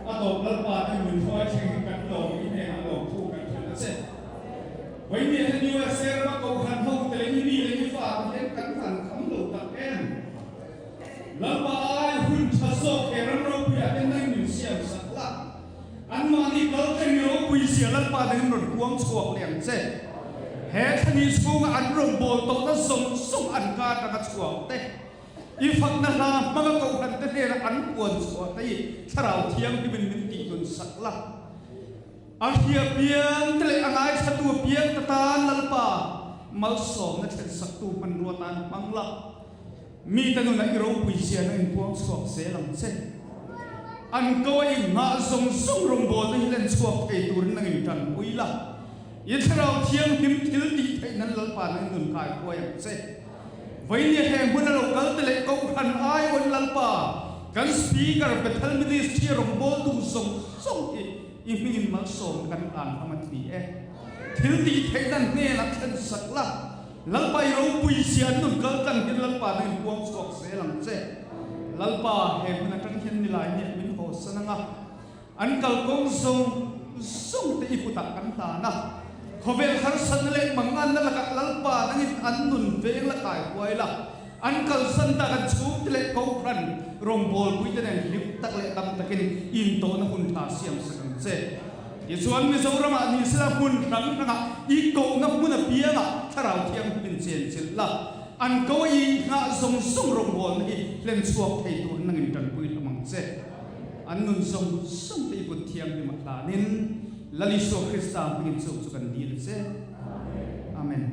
a tawp Lalpa ten min hruai thleng hi kan lawm i hnenah lawmthu kan hrilh a che. Vaini hian USA rama kohhran ho te leh i mi leh i fa te hian kan han kham lo tak em? Lalpa ai hun tha zawk he ram ropuiah te nang min siam sak la. Anmahni kal thleng i ropui zia Lalpa dangin rawn kuang chhuak leh ang che. He thlani chhunga an rawngbâwl tawhna zawng zawng an ka atanga chhuak te, i fakna hla hmanga kohhran te hnena an puan chhuah te i Thlarau Thianghlimin min tihdun sak la. A hria piang te leh a ngaithlatu apiang te tan Lalpa malsawmna thlen saktu hmanrua tan hmang la. Mite nunah i ropui zian a inpuang chhuak zel ang che. An ko a inghah zawng zawng rawngbawlna hi len chhuak thei turin nang in tanpui la. I Thlarau Thianghlim thil tih theih nan Lalpa nang in nun kai huai ang che. Vainia he hmun a lo kal te leh Kohhran aiawn Lalpa kan Speaker Bethel Ministry a rawngbawltu zawng zawng hi i hmingin malsawmna kan hlan hlawm a ni e. Thil tih theih nan hnenah thlen sak la. Lalpa i ropui zia an nun kal tlang hian Lalpa nang in puang chhuak zel ang che. Lalpa he hmun atang hian nilai nia min haw san anga an kalkawng zawng zawng te i kutah kan hlan a. Khawvel harsatna leh manganna lakah Lalpa nang in an nun veng la kai huai la. An kalsan tak an chhungte leh Kohhran rawngbawlpuite nen hlim tak leh dam takin intawhna hun tha siam sak ang che. Tichuan Mizoramah ni sela hmun hrang hrangah i kohna hmun apiangah Thlarau Thianghlim chenchilh la, an ko a inghah zawng zawng rawngbawlna hi hlen chhuak thei turin nangin tanpui hlawm ang che. An nun zawng zawng te i kut thianghlim a hlanin Lal Isua Krista hmingin chu chu kan dil che. Amen.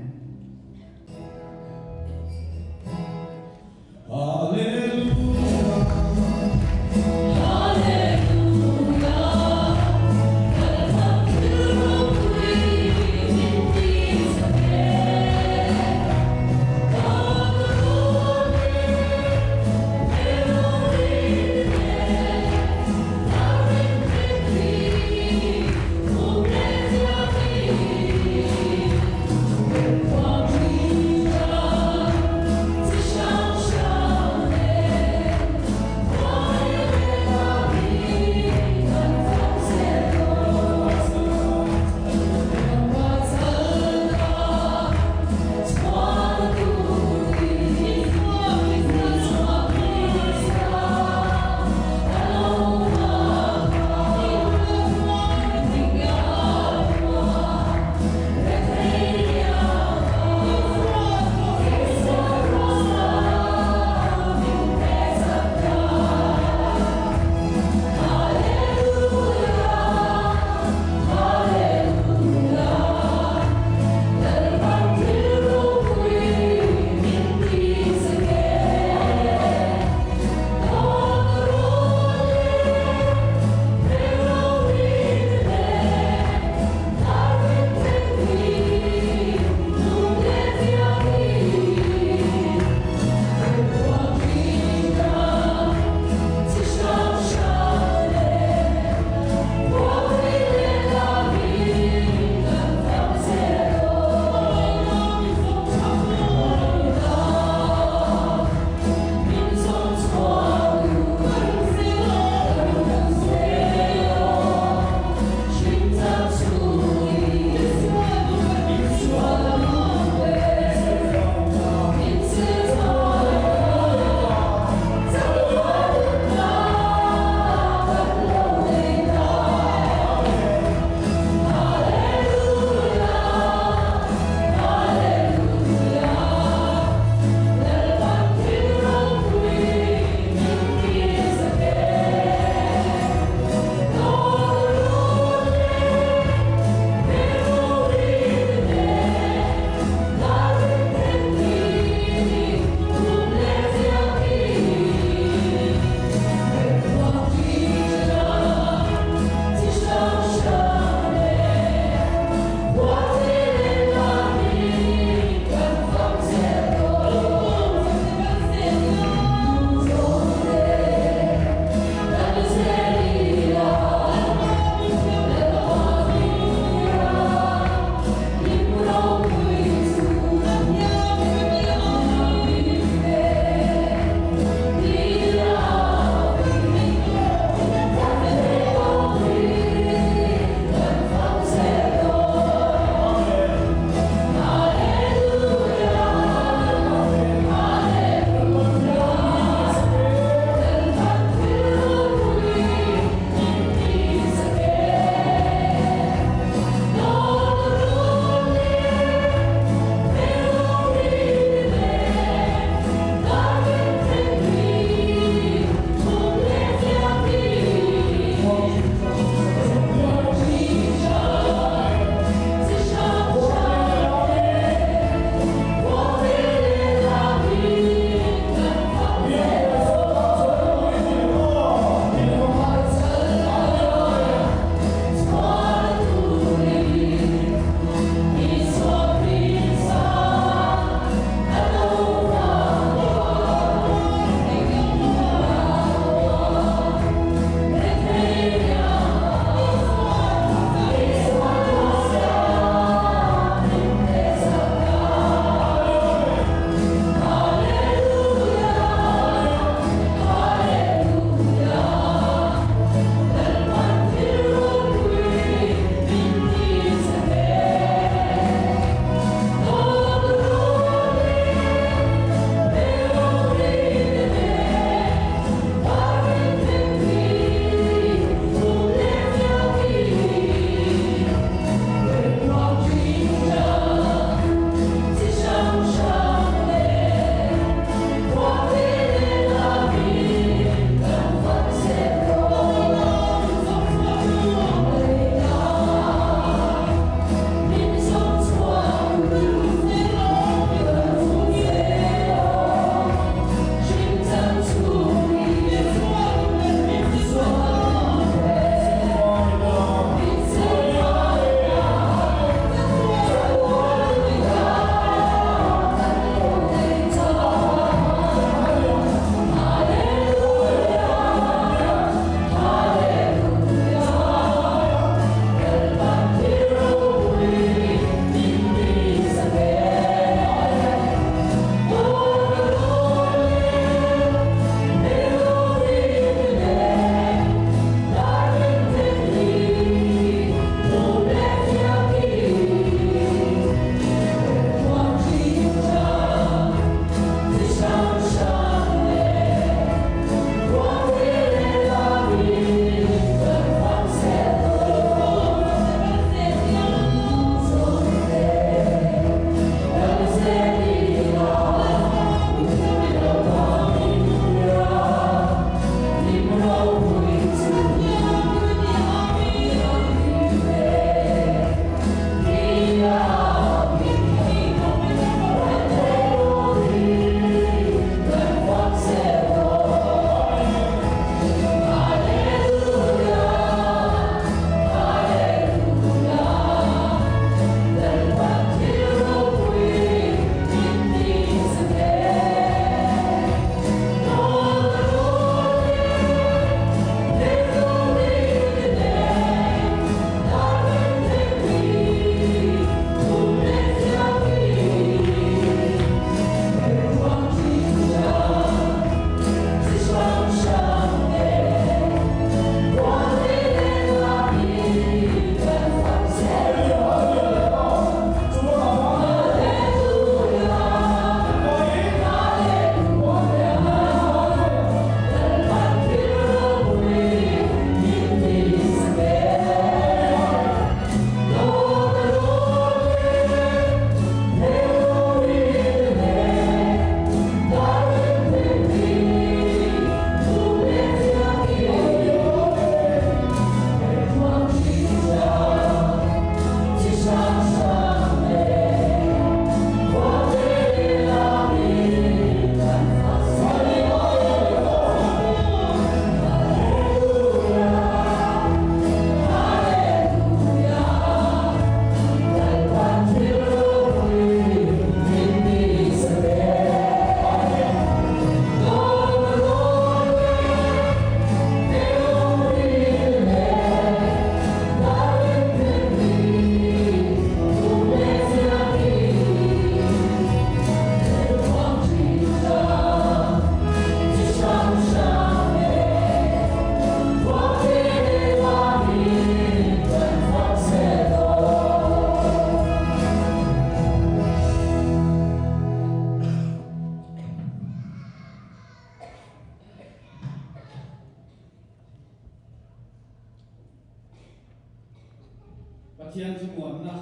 Pathian thlamuanna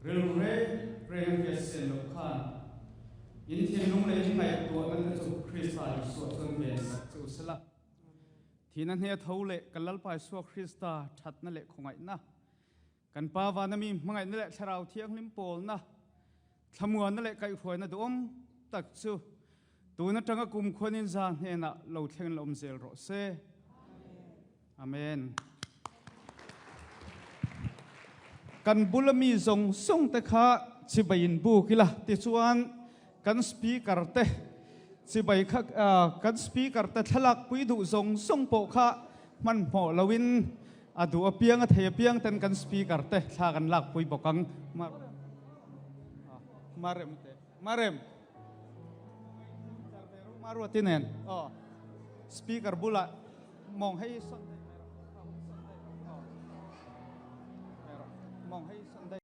rilru reng reng a hriat sen loh khan in thinlung leh in ngaihtuahna te chu Krista Isua chuan ven sak che u sela. Thihna hne tho leh kan Lalpa Isua Krista thatna leh khawngaihna, kan Pa vana mi hmangaihna leh Thlarau Thianghlim pawlna, thlamuanna leh kaihhruaina duhawm tak chu tun atanga kum khuanin za hnenah lo thleng la awm zel rawh se. Amen. Kan bula mi zawng zawng te kha chibai in buk ila tichuan kan speaker te chibai kha kan speaker te thlalak pui duh zawng zawng pawh kha hmanhmawh loin a duh apiang a thei apiang ten kan speaker te thla kan lak pui bawk ang. Marem te Marem Maruati nen aw speaker bulah mawng hei sawn daih mai rawh mawng hei sawn daih.